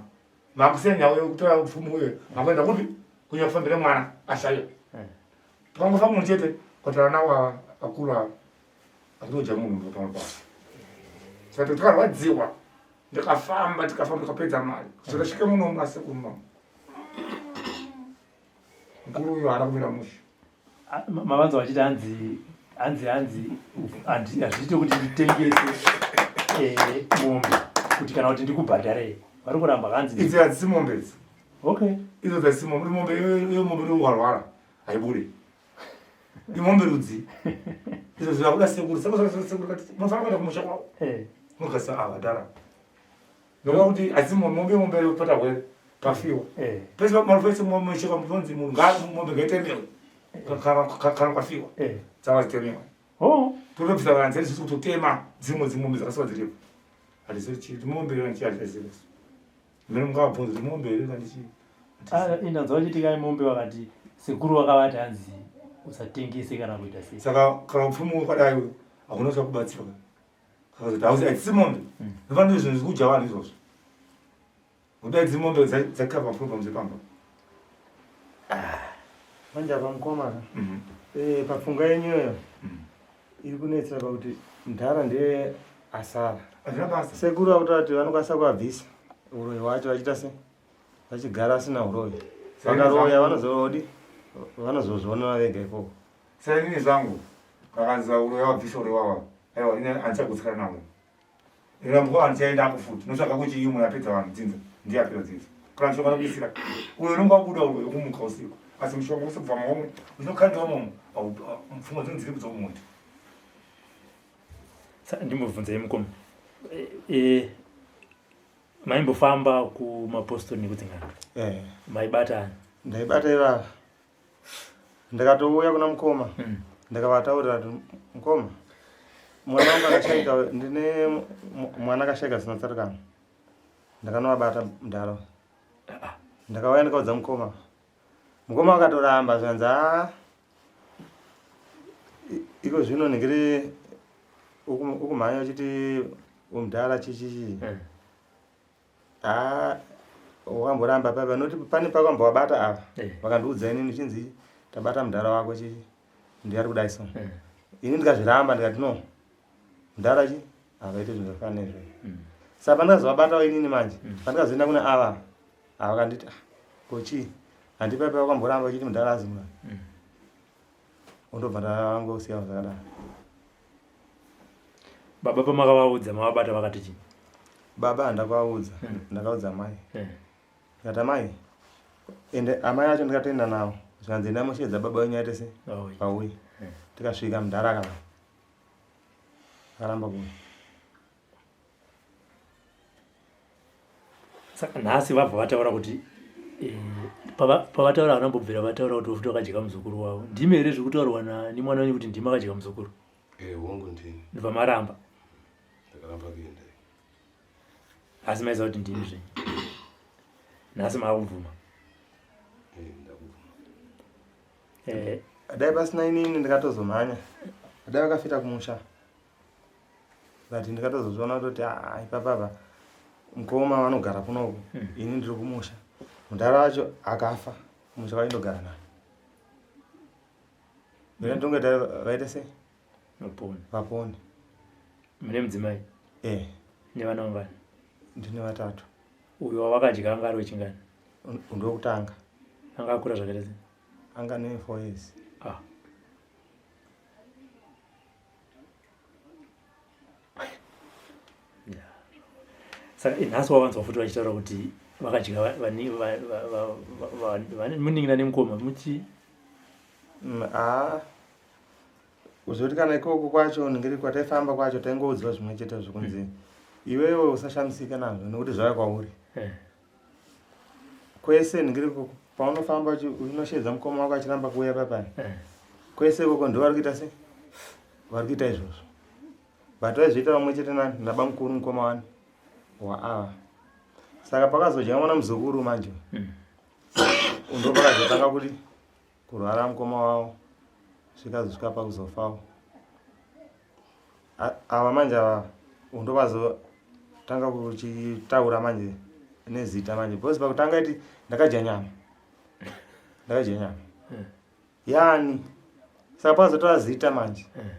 Makusiya nyaya yekutora pfumi huye. Makuenda kupi? Kunya kufambira mwana ashaya. Eh. Pangofa munhu chete kutaura nawo akuru ava akutoja munhu pamwe pavo saka takarwadziwa ndikafamba tikafamba tikapedza mari kusvika tasvike muno masekuru mamo mukuru uyo haana kumira mushe mavanza vachiti hanzi hanzi hanzi hazviite kuti nditengese eh, mombe kuti kana kuti ndikubhadharei vari kuramba hanzi idzi hadzisi mombe idzi okay idzo dzasi mombe mombe iyo mombe inowarwara haibude imombe rudzi izvo zvakuda sekuru sekuru sekuru kati munofanira kuenda kumusha kwavo eh. mugasa ava dhara ndokuva kuti asi mombe mombe pata hwere pafiwa eh. pese marufu ese mosheka munonzi munhu mombe ngaitemewe kana kwafiwa eh. dzava dzitemewa oh. totobvisa vanhu dzese kutotema dzimwe dzimombe dzakasiwa dziripo hatizivi mombe yonichiatizivi Mene mungavabvunza kuti mombe here kana chii? Ah, indanzwa vachiti kai mombe vakati sekuru vakavati hanzi usatengese kana kuita sei. Saka kana upfumi wakadai hakuna chakubatsira. Saka hausi haisi mombe. Hmm. Ndofana zvinhu zvekudya vanhu izvozvo. Kudai dzimombe dzakava problems epamba. Ah, manje apa mukoma mm -hmm. eh, papfunga yenyu iyoyo mm. iri kunetsera pakuti mdhara ndiye asara sekuru vakuti vati vanokwanisa kuvabvisa uroyi hwacho vachiita se vachigara asina uroyi vakaroya vanozodi vanozozvionera vega ikoko sainini zvangu vakanzi uroyi wabvisa uroyi wavo aiwa ini handichagutsikana navo Ndinambwa handichaenda ako futi unotsvaga kuti iyo munhu apedza vanhu dzinza ndiye apedza dzinza kana mushonga unokuisira uyo unonga wabuda uyo wekumuka usiku asi mushonga wese kubva muhomwe unokandiwa momo pfungwa dzinenge dziri kubva kumuntu ndimbobvunzai mukoma e, e, maimbofamba kumapostori nekudzin'anga eh. maibata ndaibata ivava ndakatouya kuna mukoma hmm. ndakavataurira kuti mukoma mwana wangu akashaika ndine mwana akashaika zina tsarikano ndakanovabata mudhara ndakauya ndikaudza mukoma mukoma akatoramba zvanzi a iko zvino ndingiri ukumhanya uchiti umudhara chichichi hmm. Haa wakamboramba papa noti pane pakambowabata apa eh. vakandiudza inini chinzi tabata mudhara wako chi ndiye ari kudai so eh. ini ndikazviramba ndikati no mudhara chi havaite zvinhu zvakafanana izvo mm. saka pandikazovabatawo inini manje mm. pandikazoenda kune ava ava vakanditi ah, ko chii handi papa wakamboramba uchiti mudhara azimura mm. ondobva ndangosiya zvakadaro Baba pamakavaudza mavabata vakati chii? Baba handakavaudza hmm. ndakaudza amai hmm. ndikati amai ende amai acho ndikatoenda navo zvikanzi endai mosheedza baba wenyu aite se vauye hmm. tikasvika mudhara akaramba akaramba kuuya Saka nhasi vabva vataura kuti eh, pavataura havana kumbobvira vataura kuti vofuti vakadya muzukuru wavo. Ndimi here zviri kutaurwa nemwana wenyu kuti ndimi akadya muzukuru? Eh, hongu ndini. Ndibva maramba. Ndakaramba kuenda. Asi maiziva kuti ndimi zvenyu. Nhasi maakubvuma. Eh, ndakubvuma. Eh, dai pasina inini ndikatozomhanya. Dai vakafita kumusha. But ndikatozozviona kutoti aa ipapapa mukoma vanogara kunoku hmm. ini ndiri kumusha. Mudhara wacho akafa kumusha kwaindogara naye. Ndina ndonge vaita sei? Vapone. Vapone. Mune mudzimai? Eh. Nevana vangani? Ndine vatatu. Uyo wavakadya anga ari wechingani? Ndokutanga. Anga akura zvakaita sei? Anga ne 4 years. Ah. Saka nhasi wavanzwa futi vachitaura kuti vakadya munin'ina nemukoma muchi mm, ah kuzoti kana ikoko kwacho ndingiri kwataifamba kwacho taingoudzwa zvimwe chete zvekunzi mm. iwewe usashamisika nazvo nekuti zvauya kwauri eh. Kwese ndingiri paunofamba unosheedza mukoma wako achiramba kuuya papani eh. Kwese ikoko ndo vari kuita se vari kuita izvozvo but vaizviita vamwe chete nani nabamukuru mukoma wani waava saka pakazodya mwana muzukuru manje mm. ndo pakazotanga kuti kurwara mukoma wavo zvikazosvika pakuzofawo ava manje ava ndovazotanga kuchitaura manje nezita manje because pakutanga iti ndakadya nyama ndakadya nyama hmm. Yani saka pazotora zita manje hmm.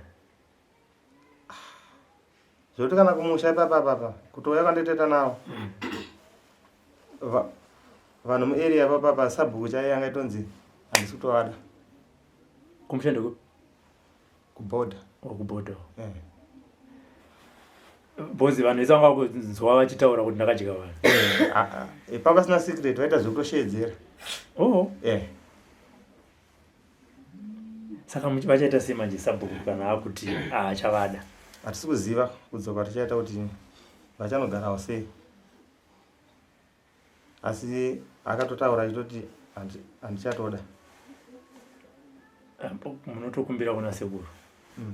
Zvekuti kana kumusha ipapa papa kutouya kwanditeta nawo hmm. Vanhu muarea papa pa sabhuku chaiye anga itonzi handisi kutovada. Kumusha ndekupi? Kuborder. Oh, kuborder. Eh. Bozi vanhu vese vanga kunzwa vachitaura kuti ndakadya vanhu. Eh, ah, ah. Eh, papa sina secret vaita zvekutosheedzera. Oh. Eh. Saka vachaita sei manje sabhuku kana akuti haachavada? Hatisi kuziva kudzoka tichaita kuti vachanogarawo sei. Asi akatotaura achitoti handichatoda. Munotokumbira kuna sekuru. Mm.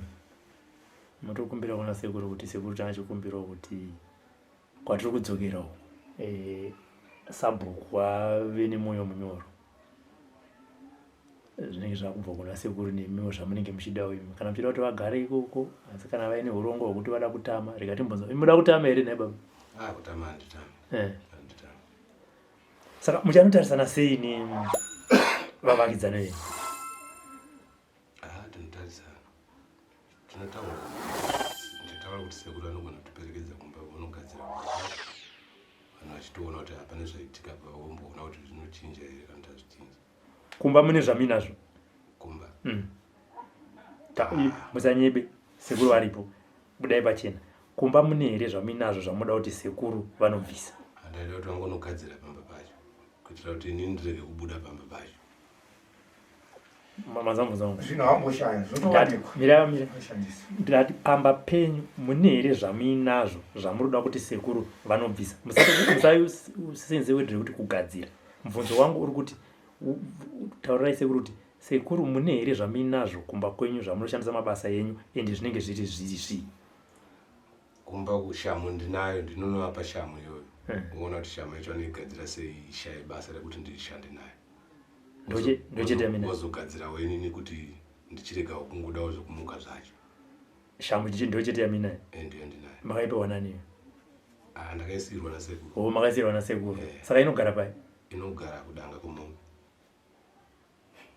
Munotokumbira kuna sekuru kuti sekuru tanga kuti kwatiri kudzokera uku eh, sabhuku ave nemwoyo munyoro zvinenge zvakubva kuna sekuru nemiwo zvamunenge muchidawo imi kana muchida kuti vagare ikoko asi kana vaine urongwa hwekuti vada kutama rega timbonzwa imi muda kutama here nhai baba ah, kutama handitami eh. Saka muchanotarisana sei ne vavakidzani venyu? Ah, tinotarisana tinotaura ndichataura kuti sekuru anogona kutiperekedza kumba vonogadzira vanhu vachitoona kuti hapana zvaitika pa vomboona kuti zvinochinja here kana kuti hazvichinji. Kumba mune zvaminazvo? Kumba mm. Musanyebe, sekuru varipo, budai pachena. Kumba mune here zvamuinazvo zvamunoda kuti sekuru vanobvisa? Handaida kuti vangonogadzira pamba pacho kuitira kuti inini ndirege kubuda pamba pacho. Mazambuza wangu. Zvino hamboshaya zvotowanikwa. Mira mira. Ndati pamba penyu mune here zvamuinazvo zvamunoda kuti sekuru vanobvisa? Musasenze word rekuti kugadzira. Mubvunzo wangu uri kuti taurirai sekuru kuti sekuru mune here zvamuinazvo kumba kwenyu zvamunoshandisa mabasa enyu ende zvinenge zviri zviri zvii? Kumba kushamu ndinayo ndinonovapa shamu iyoyo hmm. Uona kuti shamu yacho anoigadzira sei ishaye basa rekuti ndishande nayo. Wozogadzirawo inini kuti ndichiregawo kungodawo zvekumuka zvacho. Shamu ndochete yaminayo? Eh, ndiyo ndinayo. Makaipiwa nani? Ah, ndakaisirwa nasekuru. Oh, makaisirwa nasekuru. Eh. Saka inogara pai? Inogara kudanga kumombe.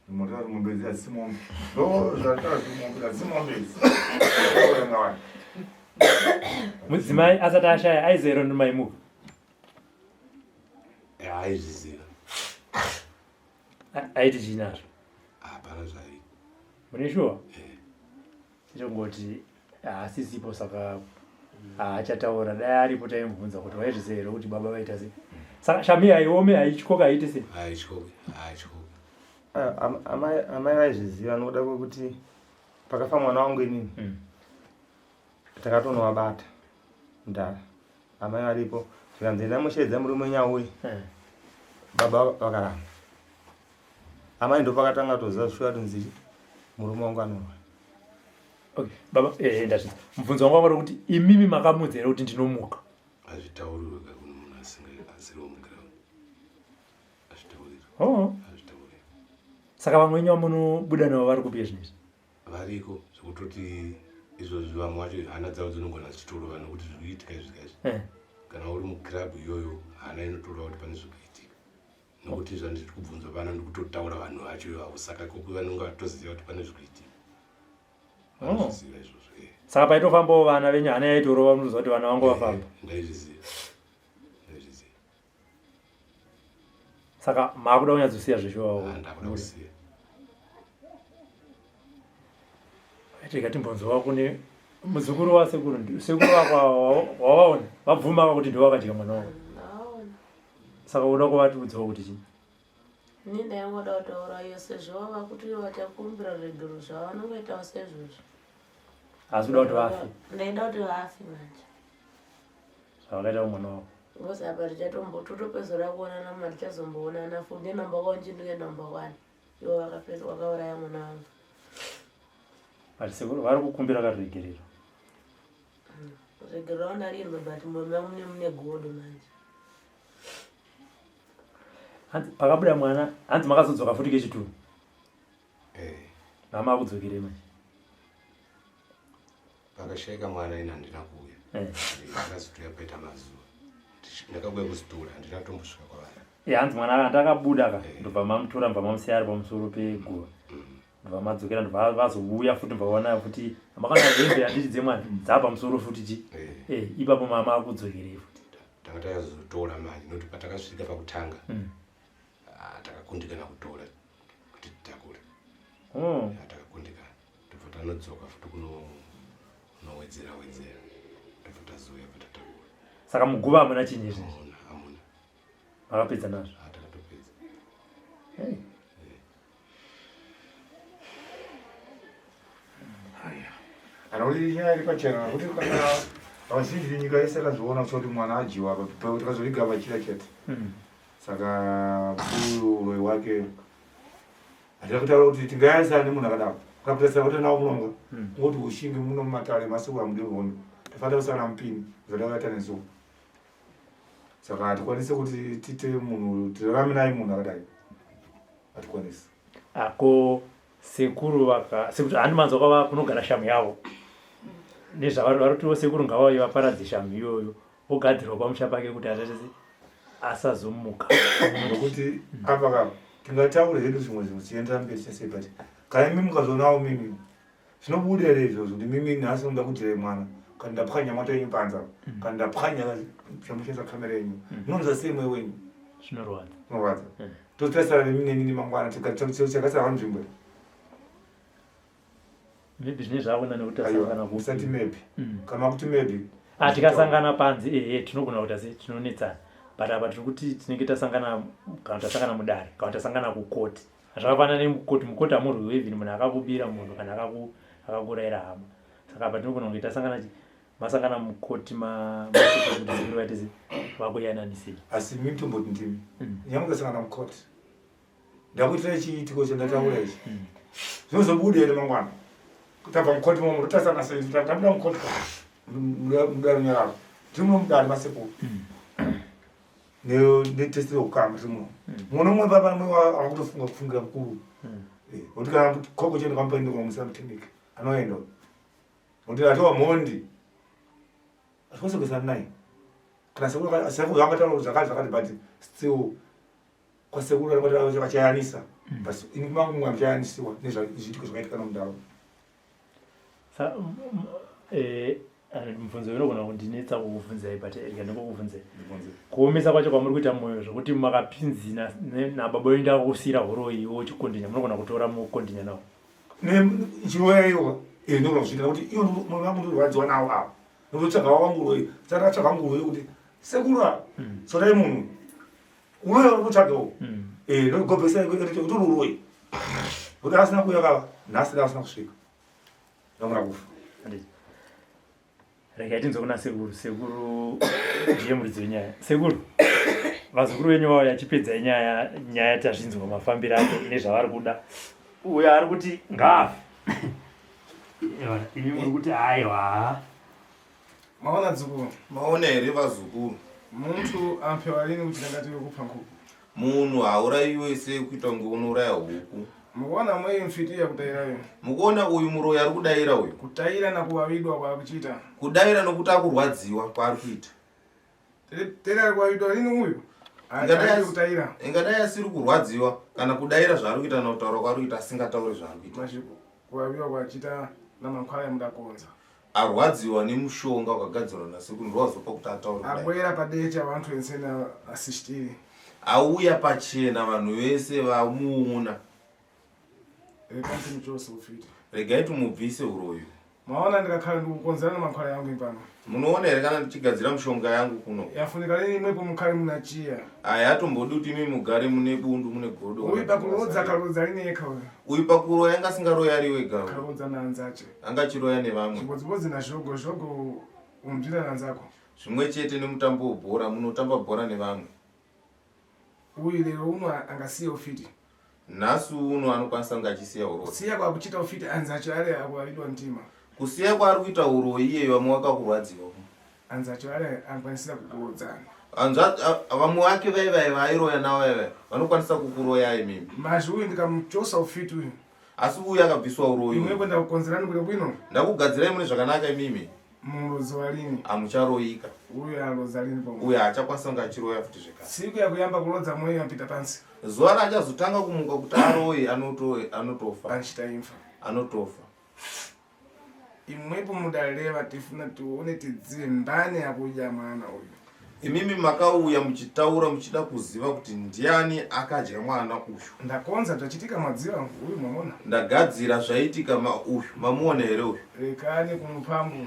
Motari mombe idzi hadzisi mombe. Ndo zvataura kuti mombe hadzisi mombe idzi. Mudzimai asati ashaya aiziva here ndimaimuka? Eh, aizviziva. Aiti chii nazvo? Hapana zvaaiti. Mune shuwa? Eh. Tichongoti haasisipo saka haachataura dai aripo taimubvunza kuti waizviziva here kuti baba vaita sei saka shami haiome haityoka haiiti sei haityoki haityoki ah, amai vaizviziva nokuda kwekuti pakafa mwana wangu inini mm. Takatonovabata mudhara amai varipo zvikanzi enda musheedza murume wenyu auye eh. Baba vakaramba amai ndopakatanga toziva zvishuwa kuti murume wangu anorwara. Okay baba eh ndazvinzwa. Mubvunzo wangu wanga kuti imimi makamudza here kuti ndinomuka? Hazvitaurirwe ka kune munhu asinga asiri womuground. Hazvitaurirwe. Oh. Hazvitaurirwe. Saka vamwe wenyu vamunobuda navo vari kupi zvinezvi? Variko zvekutoti Izvozvi vamwe vacho hana dzavo dzinogona dzichitorova nokuti zviri kuitika izvi kaizvi. Eh. Kana uri mukirabhu iyoyo hana inotorova kuti pane zviri kuitika. Nokuti zvandiri kubvunzwa pano ndikutotaura vanhu vacho ivavo saka koko vanonga vatoziva kuti pane zviri kuitika. Oh. Vanozviziva izvozvo. Eh. Saka paitofambawo vana venyu hana yaitorova munoziva kuti vana vangu vafamba. Eh, ndaizviziva. Ndaizviziva. Saka maakuda kunyatsosiya zveshuwa. Ah, ndakuda kusiya. Rega timbonzwa kune muzukuru wasekuru sekuru wako wavaona vabvuma kuti ndivo vakadya mwana wavo. Saka unoda kuvatiudzawo kuti chii? Ini ndaingoda kutaura iyo sezvo vava kuti vachakumbira ruregerero zvavo vanongoitawo sezvozvo. Asi uda kuti vafe? Ndaida kuti vafe manje. Zvavakaita kumwana wavo. Because apa tichatombo totopedzera kuonana mama tichazomboonana futi ndinomba kwanje ndikuenda kumba kwani. Ivo vakapedza vakauraya mwana wangu. But sekuru vari kukumbira karuregerero. Ruregerero vandarinzwa but moyo mangu mune mune godo manje. Hanzi pakabuda mwana hanzi makazodzoka futi kechituru. Eh. Mama akudzokerei manje. Pakashaika mwana ini handina kuuya. Eh. Ndakazotouya paita mazuva. Ndakauya kuzitora handina kutombosvika kwavari. Eh, hanzi mwana andakabuda ka eh. ndobva mamutora ndobva mamusiya ari pamusoro peguva. Ndobva madzokera ndobva vazouya futi ndobva vaona futi makaona hembe handiti dzemwana dzaa pamusoro futi chi. Eh, ipapo mama akudzokerei futi. Tanga tazotora manje nokuti patakasvika pakutanga. Ah, takakundikana kutora kuti titakure. Takakundikana. Tobva tanodzoka futi kunowedzera wedzera. Tobva tazouya patatakura. Saka muguva hamuna chinyi izvi? Hamuna, hamuna. Makapedza nazvo? Ah, takatopedza. Hey. Haya. Kana kuti nyaya iri pachena kuti kana vazhinji nyika yese yakazviona kuti mwana adyiwa apa tikazoviga vachira chete. Saka uroyi wake hatina kutaura kuti tingayanisana nemunhu akadaro kana kutarisana kuti nawo munonga kungoti ushingi muno mumatare masiku hamudi hondo tafanira kusana mupini zvatakaita nezuva saka hatikwanisi kuti tiite munhu tirarame naye munhu akadai hatikwanisi. Ako sekuru vaka sekuti handi manzwa kwava kunogara shamu yavo nezvavari vari kutiwo sekuru ngavauye vaparadze shamu iyoyo ogadzirwa pamusha pake kuti atatese asazomuka. Nokuti apa ka tingataure hedu zvimwe zvinhu tichiendera mberi chese but kana imi mukazoonawo mimi zvinobuda here izvozvo kuti mimi nhasi unoda kudyira mwana kana ndapwanya mota yenyu panze apa kana ndapwanya chamushandisa kamera yenyu munonzwa sei moyo wenyu? Zvinorwadza. Zvinorwadza. Totarisana nemi nenini mangwana tikasara panzvimbo. Maybe zvine zvakuna nekuti tasangana kupi. Usati maybe. Kana kuti maybe. Ah, tikasangana panze ehe tinogona kuita sei tinonetsana. But apa tiri kuti tinenge tasangana kana tasangana mudare kana tasangana kukoti. Zvakafanana nemukoti, mukoti hamurwiwe even munhu akakubira munhu kana akakuurayira hama. Saka apa tinogona kunge tasangana masangana mukoti ma kuti sekuru vaite sei vakuyananisei. Asi mimi tomboti ndimi. Nyangwe tasangana mukoti. Ndakuitira chiitiko chandataura ichi. Zvinozobuda here mangwana? Tabva mukoti momo totasana sei? Tabuda mukoti ka. Muda runyararo. Tiri muno mudare masekuru. Netest yekukama tiri muno. Mumwe nomumwe papa mumwe akutofunga kufungira mukuru. Kuti kana koko chienda kwamupaende kwamusa muclinic. Anoenda. Kuti atova mhondi. Hatikwanisi kuisana naye. Kana sekuru sekuru angataura kuti zvakati zvakati but still kwasekuru vanoti vachayanisa but ini mangu mumwe amuchayanisiwa nezviitiko zvakaitika nomudaro. Mubvunzo unogona kundinetsa kukubvunzai but rega ndingokubvunzai. Kuomesa kwacho kwamuri kuita moyo zvokuti makapinzi nababa wenyu ndakusiira huroyi iwe uchikondinya munogona kutora mukondinya nawo. Chiroya iwo ndinogona kuzviita nekuti iwo moyo wangu ndirwadziwa nawo awa. Ndotsvaga wangu uroyi saka ndatsvaga wangu uroyi kuti sekuru ava sorai munhu uroyi uri kutsvaga uwo. Ndogobhesa utori uroyi. Kuti asina kuuya kava nhasi asina kusvika. Ndogona kufa. Regai tinzwe kuna sekuru. Sekuru ndiye muridzi wenyaya. Sekuru, vazukuru venyu vauya chipedzai nyaya, nyaya tazvinzwa mafambiro ake nezvavari kuda. Uyo ari kuti ngaafe. Imi muri kuti aiwa. Maona dzukuru. Maona here vazukuru? Muntu ampewa lini kuti ndangati wekupha nkhuku? Munhu haurayiwe sekuita kunge unouraya huku. Mukuona mweyi mfiti yakutairayo. Mukuona uyu muroyi ari kudaira uyu. Kutaira nakuwavidwa kwaakuchiita. Kudaira nokuti akurwadziwa kwaari kuita. Tera ari kuwavidwa rini uyu? Ingadai kutaira. Ingadai asiri kurwadziwa kana kudaira zvaari kuita na kutaura kwaari kuita asingatauri zvaari kuita. Mashiko kuwaviwa kwachiita namankwaya mudakonza. Arwadziwa nemushonga wakagadzirwa nasekuru ndowazopa kuti ataure kudai. Abwera padecha vantu ensena asistiri. Auya pachena vanhu vese vamuona. Regai tumubvise uroyi. Maona ndikakhala ndikukonzera namankhwala yangu impano. Munoona here kana ndichigadzira mushonga yangu kuno? Yafunika lini imwepo mukhale munachiya. Aya atombodi kuti imi mugare mune bundu mune godo. Uyu pakurodza akarodza rini yekha uyu. Uyu pakuroya anga asingaroyi ari wega. Akarodza naanzache. Anga achiroya nevamwe. Zvibodzibodzi nazvogo zvogo umzvira nanzako. Zvimwe chete nemutambo webhora munotamba bhora nevamwe. Uyu lero uno angasiye ufiti. Nhasi uno anokwanisa kunge achisiya uroyi. Kusiya kwakuchita ufiti anzi acho ari ako aridwa mtima. Kusiya kwaari kuita uroyi iyeyo vamwe vakakurwadziwa. Anzi acho ari angakwanisira kukurodzana. Anzi vamwe vake vai vai vaairoya navo vai vai vanokwanisa kukuroyai imimi. Mazvi uyu ndikamuchosa ufiti uyu. Asi uyu akabviswa uroyi. Imwe kwenda kukonzerani kuda kwino. Ndakugadzirai mune zvakanaka imimi. Murozi warini? Hamucharoyika. Uyu arodza rini pomwe? Uyu haachakwanisa kunge achiroya futi zvekare. Siku yakuyamba kurodza mweya yapita pansi. Zuva raachazotanga kumuka kuti aroye anotofa. Anchita imfa. Anotofa. Imwepo mudareva tifuna tione tidzive mbani akudya mwana uyu. Imimi makauya muchitaura muchida kuziva kuti ndiani akadya mwana uyu. Ndakonza zvachitika madziva uyu mamona. Ndagadzira zvaitika ma uyu mamuona here uyu. Rekani kumupambu.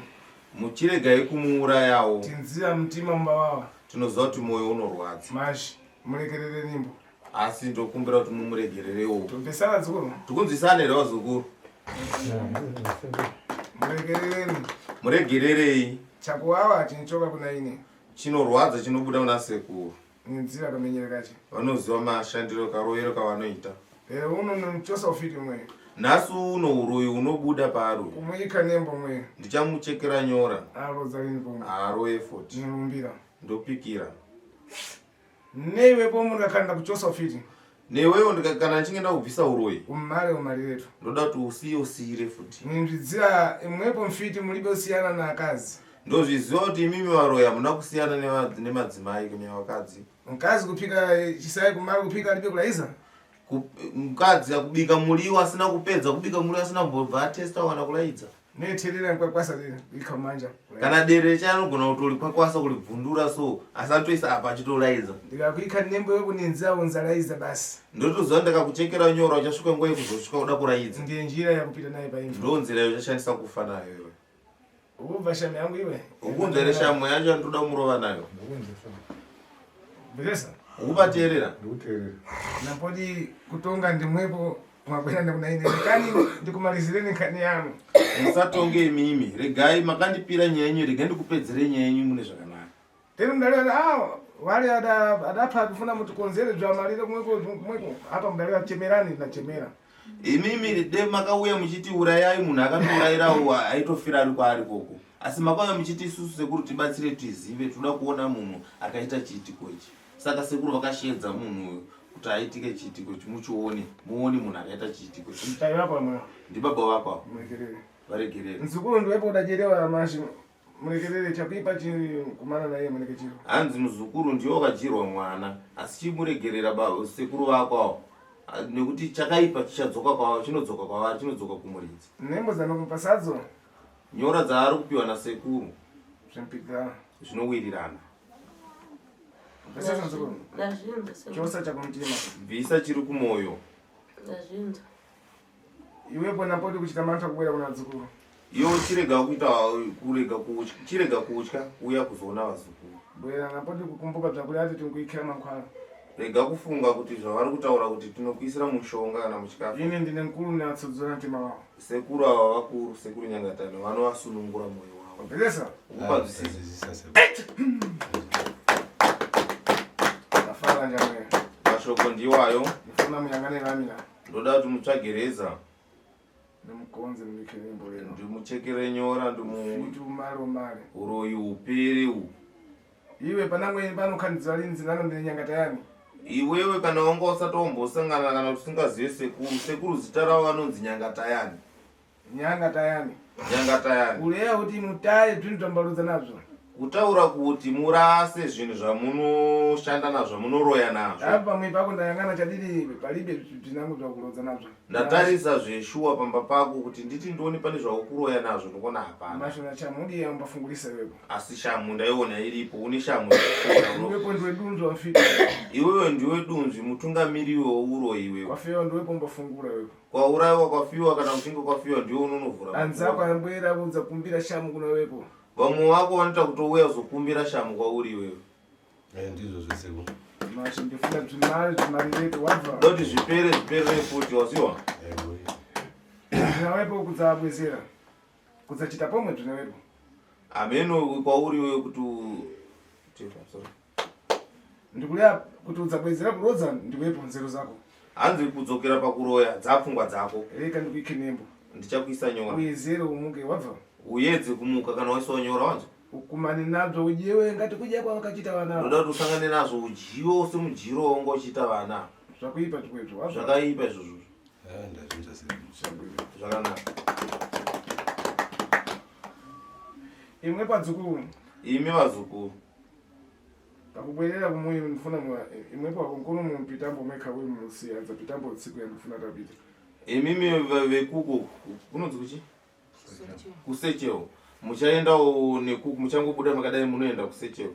Muchiregai kumuurayawo. Tinziva mutima mumba wawa. Tinoziva kuti moyo unorwadza. Mazvi murekerere nimbo. Asi ndokumbira kuti mumuregererewo. Tobvesana dzukuru. Tikunzwisana here vazukuru? Muregerereni. Muregererei. Chakuwawa chinchoka kuna ini. Chinorwadza chinobuda kuna sekuru. Nenzira kamenyere kacho. Vanoziva mashandiro karoyero kavanoita. Lero uno nochosa ufiti mwe. Nhasi uno uroyi unobuda paari. Kumuika nembo mwe. Ndichamuchekera nyora. Arodza rini pomwe. Aroye futi. Ndinorumbira. Ndopikira. Neiwe pomwe ndikakanda kuchosa ufiti. Newewo kana ndichinge ndakubvisa uroyi. Umare umariretu. Ndoda kuti usiye usiyire futi. Ninzvidzira imwepo mfiti mulibe usiyana naakazi. Ndozviziva kuti imimi varoyi hamuna kusiyana nemadzimai nevakadzi. Mukadzi kupika chisai kumara kupika alibe kulaiza. Mukadzi akubika muriwo asina kupedza kubika muriwo asina kumbobva atesta kana kulaidza. Neterera nkwakwasa ika manja. Kana dere chaanogona kutolikwakwasa kulibvundura so asi atoisa apa achitolaidza. Ndikakuika nembo yekuninza unzalaiza basi. Ndotoziva ndikakuchekera nyora uchasvika nguva yekuzosvika kuda kuraidza. Ndiye njira yakupita nayo paimba. Ndo nzira yauchashandisa kufa nayo iwe. Ukubva shamu yangu iwe. Ukunzwa here shamu yacho yandinoda kumurova nayo? Bvesa. Ukubateerera? Ndikuteerera. Napodi kutonga ndimwepo mwakwenda ndikuna ine kani ndikumalizireni kani yanu. Musatonge imimi. Regai makandipira nyaya yenyu regai ndikupedzere nyaya yenyu mune zvakanaka. Tiri mudalira ah wale ada adapa kufuna mutikonzere zvamalire kumweko kumweko apa mudalira chemerani nachemera. Imimi de makauya muchiti urayai munhu akatourayirawo aitofira ari kwaari koko. Asi makauya muchiti isusu sekuru tibatsire tizive toda kuona munhu akaita chiitiko ichi. Saka sekuru vakashedza munhu uyu kuti aitike chiitiko ichi muchione muone munhu akaita chiitiko ichi. Tai vako mwana. Ndibaba vako avo. Murekerere. Varegerere. Mzukuru ndiwepo udajerewa mashi murekerere chakuipa chikumana naye muneke chiro. Hanzi muzukuru ndiye wakadyirwa mwana asi chimuregerera sekuru vako avo. Nekuti chakaipa chichadzoka kwavari, chinodzoka kwavari, chinodzoka kumuridzi. Nembo dzanokupa sadzo. Nyora dzaari kupiwa nasekuru. Zvimupikirana. Zvinowirirana. Bvesa mzukuru. Ndazvinzwa sekuru. Chosa chakumutima. Bvisa chiri kumoyo. Ndazvinzwa. Iwepo napoti kuchita mantha kubwera kuna dzukuru. Iwe chirega kuita kurega kutya, chirega kutya uya kuzoona vazukuru. Bwera napoti kukumbuka zvakuri ati tinkuikira mankwala. Rega kufunga kuti zvavari kutaura kuti tinokuisira mushonga kana muchikafu. Ini ndine mukuru natsodzora mtima wavo. Sekuru ava vakuru, sekuru Nyangatano vanovasunungura moyo wavo. Bvesa. Ukupanzwisisa. Ndafara njamwe. Mashoko ndiwayo. Ndifuna muyangane vamira. Ndoda kuti mutsvage reza. Ndimukonze mubikire nembo lero. Ndimuchekere nyora ndimu. Umare umare. Uroyi upere u. Iwe panamwe pano kandidzwa linzi nano ndine nyangata yani. Iwewe kana wanga usati wambosangana kana kuti usingazive sekuru, sekuru zita ravo vanonzi Nyangatayani. Nyangatayani. Nyangatayani. Kureya kuti mutaye zvinhu zvambarudza nazvo. Kutaura kuti murase zvinhu zvamunoshanda nazvo, zvamunoroya nazvo. Apa pamwe pako ndayangana chadidi palibe zvinangu zvakurodza nazvo. Ndatarisa zveshuwa pamba pako kuti nditi ndione pane zvaukuroya nazvo ndikuona hapana. Mashona chamudi yambafungulisa iwepo. Asi shamu ndaiona iripo, une shamu. Iwepo ndiwe dunzvi wamfita. Iwewe ndiwe dunzvi mutungamiriri weuroyi iwewe. Kwafewa ndiwepo mbafungura iwepo. Kwaurayiwa kwafiwa kana kuchinge kwafiwa ndiwe unonovhura. Anzako ayambwera kudza kumbira shamu kuna wepo. Vamwe vako vanoita kutouya kuzokumbira shamu kwauri iwewe. Eh, ndizvo zvese ku. Mashi ndifuna zvimari zvimari yetu wabva. Ndoti zvipere zviperere futi waziwa. Eh, Zvinawepo kudzabwezera. Kudzachita pomwe zvinawepo. Ameno kwauri iwewe kuti sorry. Ndikulea kuti udzabwezera kurodza ndiwepo nzero zako. Hanzi kudzokera pakuroya dzapfungwa dzako. Reka ndikuike nembo. Ndichakuisa nyora. Uyezere umuke wabva. Uyedze kumuka kana waiswa nyora wanzwa. Ukumane nazvo udyiwe ngati kudya kwavakachita vana. Ndoda kuti usangane nazvo udyiwe semudyiro waunga uchiita vana. Zvakuipa zvikwezvo wabva. Zvakaipa izvozvo. Ah, ndazvinzwa sei. Zvakanaka. Imwe padzukuru. Imi vazukuru. Pakubwerera kumuyi ndifuna imwepo akonkulu mumpitambo mekha uyu musiya dzapitambo tsiku yandifuna tapita. Imimi vekuko kunonzi kuchi? Kusechewo. Muchaendawo nekuku muchangobuda makadai munoenda kusechewo.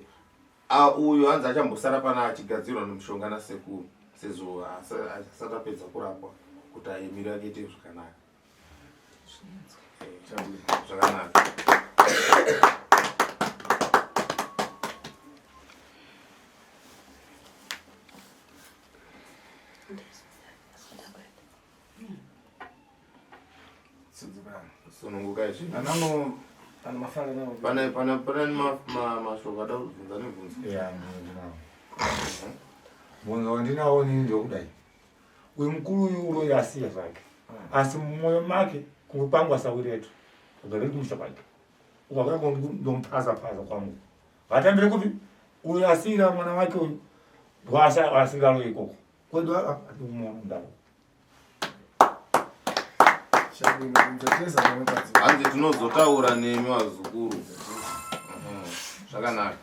A uyu hanzi achambosara pana achigadzirwa nemushonga nasekuru sezvo asati apedza kurapwa kuti miri yake iite zvakanaka. Zvakanaka. Sununguka izvi. Anango ana mafara nawo. Pane pane pane mashoko ada kubvunza nebvunzo. Yeah, ndinawo. Mubvunzo wandinawo ini ndokudai. Uyu mukuru uyu uroyi asiya zvake. Asi mumwoyo make kunge kwangu asawiretu. Kugara kumusha kwake. Ukakaka ndomupaza paza kwangu. Vatambire kupi? Uyu asiyira mwana wake uyu. Ndwasa asingaroyi ikoko. Kwedu atumuona ndaro. Hanzi tinozotaura nemi vazukuru. Zvakanaka.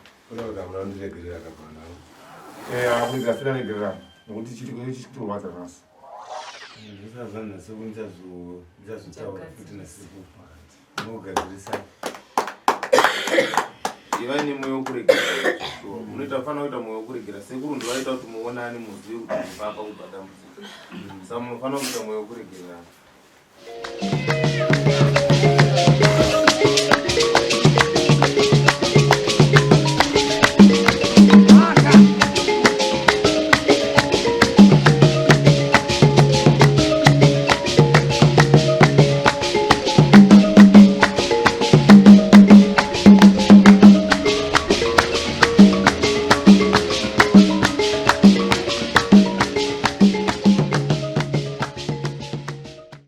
Eh, akuita siraregerera nokuti chiri chitorwadza nhasi. Ndichazotaura futi nasekuru. Mogadzirisa. Ivai nemwoyo wekuregera. Munoita fanira kuita mwoyo wekuregera. Sekuru ndivaita kuti muonane muzive kuti mupapa kubva dambudziko. Saka munofanira kuita mwoyo wekuregererana.